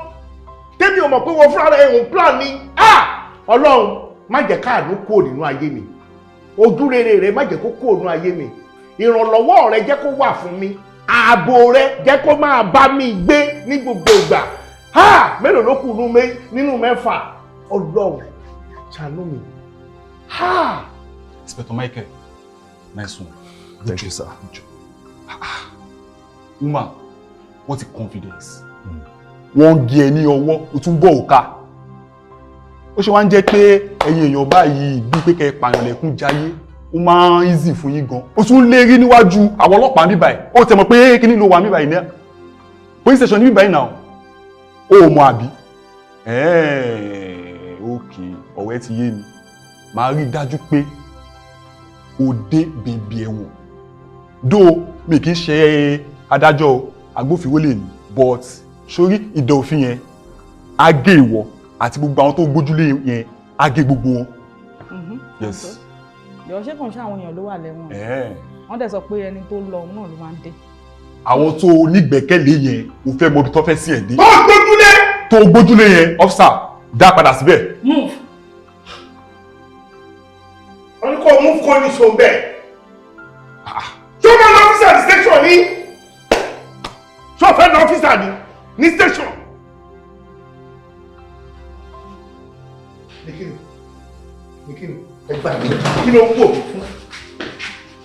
tẹ́mi ò mọ̀ pé wọ́n fúnra rẹ̀ ń plan ni. Ah! Ọlọ́run, má jẹ́ káàánú kúrò nínú ayé mi. Ojú rere rẹ, má jẹ́ kó kúrò nínú ayé mi. Ìrànlọ́wọ́ rẹ, jẹ́ kó wà fún mi. Ààbò rẹ, jẹ́ kó máa bá mi gbé ní gbogbo ìgbà. Ha! Mélòó ló kù nínú mẹ́fà? Ọlọ́run, ṣàánú mi. Ha! Inspector Michael, nice one. Thank you, sir. Woman, what a confidence. Wọ́n gé ẹ ní ọwọ́, o tún bọ̀ òka. Ó ṣe wá ń jẹ́ pé ẹ̀yin èèyàn báyìí, bí pé kẹ́ ẹ pààyàn lẹ́kún jayé, ó máa ń easy fún yín gan. Ó tún lérí níwájú àwọn ọlọ́pàá níbí báyìí. Ó tẹ̀ mọ̀ pé kíní ló wà níbí báyìí ní police station níbí báyìí náà. Ó mọ̀ àbí? Ok, ọ̀rẹ́ ti yé mi. Màá rí i dájú pé o dé bèbè ẹ̀wọ̀n. Dó mi kì í ṣe adájọ́ o, agbófinró lè ní, but sórí ìdá òfin yẹn á gé ìwọ àti gbogbo àwọn tó gbójúlé yẹn, á gé gbogbo wọn. Yes. Yọ, ṣé kò ń ṣe àwọn èèyàn ló wà lẹ́wọ̀n? Wọ́n dẹ̀ sọ pé ẹni tó lọ òun náà ló máa ń dé. Àwọn tó nígbẹ́kẹ̀lé yẹn, o fẹ́ mọ ibi tó fẹ́ sí ẹ̀ dé. Tó gbójúlé. Tó gbójúlé yẹn, officer, dá padà síbẹ̀. Move. Wọ́n ní kó move, kó ní so bẹ́ẹ̀. Ṣé o máa lọ officer ní station ni? Ṣé o fẹ́ lọ officer ní station? Ní kíni? Ní kíni? Ẹ gbà mí. Kí ló ń wò mí fún?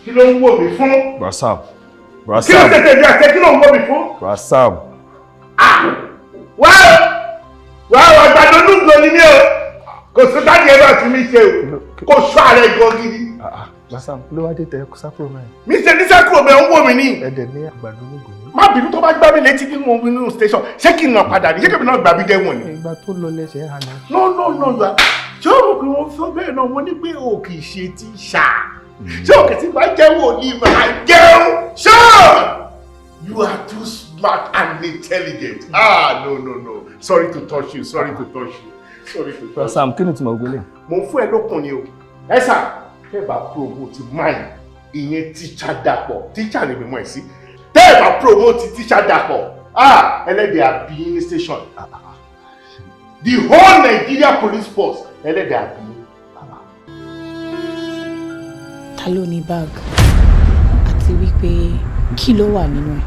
Kí ló ń wò mí fún? Brasam. Kí ló Brasam. tètè bí àtẹ, kí ló ń wò mí fún? Brasam. Wá o! Wá o, àgbàdo nùgbò ni mí o! Kò sí dáàdi ẹ bá tún mi ṣe o. Kò ṣọ́ ààrẹ gan gidi. Lásán ló wá dé tẹ sákúrò mẹ́rin. Mi ṣe ní sákúrò mẹ́rin, ń wò mí ní. Ẹ̀dẹ̀ ní àgbàdo nígò ní. Má bínú, tó bá gbá mi létí nínú station, ṣé kí n nà padà ní? Ṣé kí n náà gbà mí dẹ́wọ̀n ni? Ìgbà tó lọ lẹ́sẹ̀ hàn náà. No, no, no, no. Ṣé o rò pé wọ́n sọ bẹ́ẹ̀ náà? Wọ́n ní pé o kì í ṣe tíṣà. Ṣé o kì í ti máa jẹ́ wòlíì máa jẹun? Ṣé you are too smart and intelligent. Ah, no, no, no. Sorry to touch you, sorry to touch you. Sorry to touch you. Sam, kí ni tí mo gbélé? Mo fún ẹ lókun ni o. Ẹ sà, tẹ́ bá promote mine, ìyẹn tíṣà Dàpọ̀, tíṣà lè mímọ́ ẹ̀ sí. Tẹ́ bá promote tíṣà Dàpọ̀, ah, ẹlẹ́dẹ̀ àbí ní station. The whole Nigeria Police Force, ẹlẹ́dẹ̀ àbí. Ta ló ní bag? Àti wípé kí ló wà nínú ẹ̀?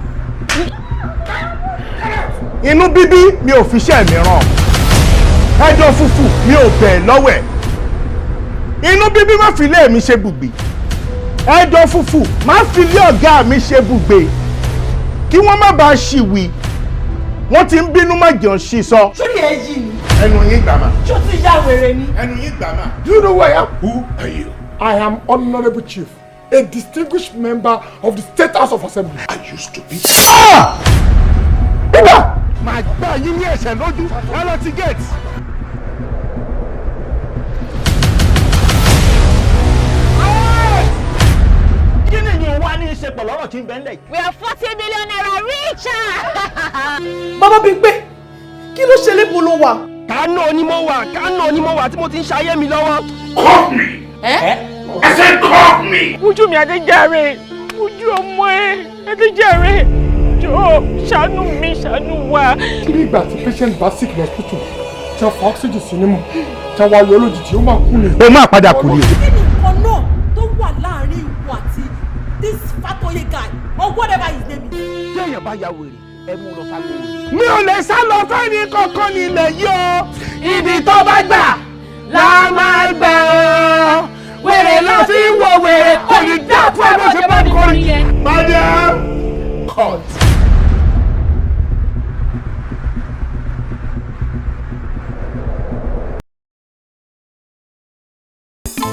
Inú bíbí mi ò fi iṣẹ́ mi ràn, ẹjọ́ fúfú mi ò bẹ̀ lọ́wẹ̀. Inú bíbí má fi ilé mi ṣe bùgbé, ẹjọ́ fúfú má fi ilé ọ̀gá mi ṣe bùgbé, kí wọ́n má bàa ṣìwì. Wọ́n ti ń bínú, má jẹun sí sọ. Sórí ẹ yìí ni. Ẹnu yín gbà má. Ṣó ti ya wèrè ni? Ẹnu yín gbà má. Do you know who I am? Who are you? I am Honorable Chief, a distinguished member of the State House of Assembly. Are you stupid? Ah! Ibà! Màá gbá yín ní ẹsẹ̀ lójú, ẹ lọ ti gate. Kí ni ìyẹn wá ní í ṣe pẹ̀lú ọ̀rọ̀ tí ń bẹ ńlẹ̀ yìí? We are 40 million naira richer. Bàbá Bímpé, kí ló ṣe lébo ló wà? Kánò ni mo wà, Kánò ni mo wà tí mo ti ń ṣayé mi lọ́wọ́. Call me. Eh? I said call me. Ojú mi, Adéjàre, ojú ọmọ ẹ, Adéjàre, jọ̀ọ́ ṣàánú mi, ṣàánú wa. Kí ni ìgbà tí patient bá sick lọ hospital, tí wọ́n fa oxygen sí nímú, tí wọ́n wá yọ lójijì, ó máa kú ni. O máa padà kú ni o. Kí ni nǹkan náà tó wà láàrin ìwọ àti this Fatoye guy or whatever his name is? Tí èèyàn bá ya wèrè, ẹ mú un lọ ságo wèrè. Mi ò lè sá lọ fẹ́ni kankan nílẹ̀ yìí o. Ibi tó bá gbà la máa gbà ọ́. Wèrè lọ fi ń wo wèrè, kò ní dá fún ẹ bó ṣe bá mi kọrin. Madam, cut.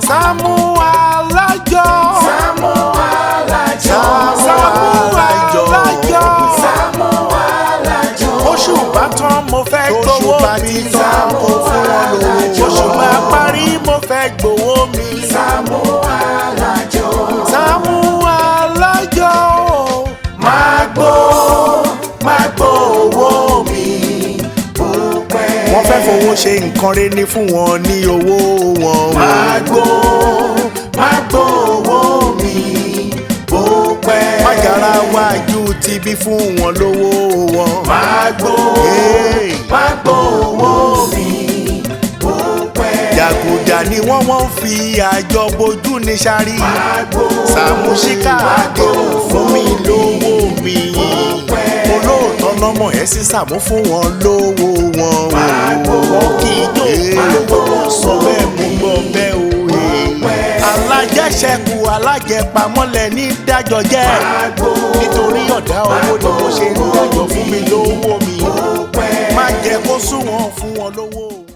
Sàámú Alájọ. Sàámú Alájọ. Sàámú Alájọ. Sàámú Alájọ. Oṣù bá tán, mo fẹ́ gbowó mi. Sàámú Alájọ. Oṣù bá parí, mo fẹ́ gbowó mi. Sàámú Alájọ. Sàámú Alájọ. Máa gbó, máa gbó owó mi. Wọ́n fẹ́ fowó ṣe nǹkan rẹ̀ ní fún wọn ní owó wọn. Máa gbó, máa gbó owó mi bó pẹ́. Májàra wájú ti bí fún wọn lówó wọn. Máa gbó, máa gbó owó mi bó pẹ́. Jàgùjà ni wọ́n fi àjọ bojú ní sáré. Sàmúsíkà àdéhùn fún mi lówó mi. Olóòótọ́ lọ́mọ ẹ̀ sí Sàmú fún wọn lówó wọn. Wọ́n kì í jó lówó wọn sọ bẹ́ẹ̀, mú gbọ́ bẹ́ẹ̀ o. Alájẹṣẹ́kù alájẹpamọ́lẹ̀ ní dájọ́ jẹ́. Nítorí ọ̀dá owó ni mo ṣe ń dájọ́ fún mi lówó mi. Má jẹ́ kó sún wọn fún wọn lówó.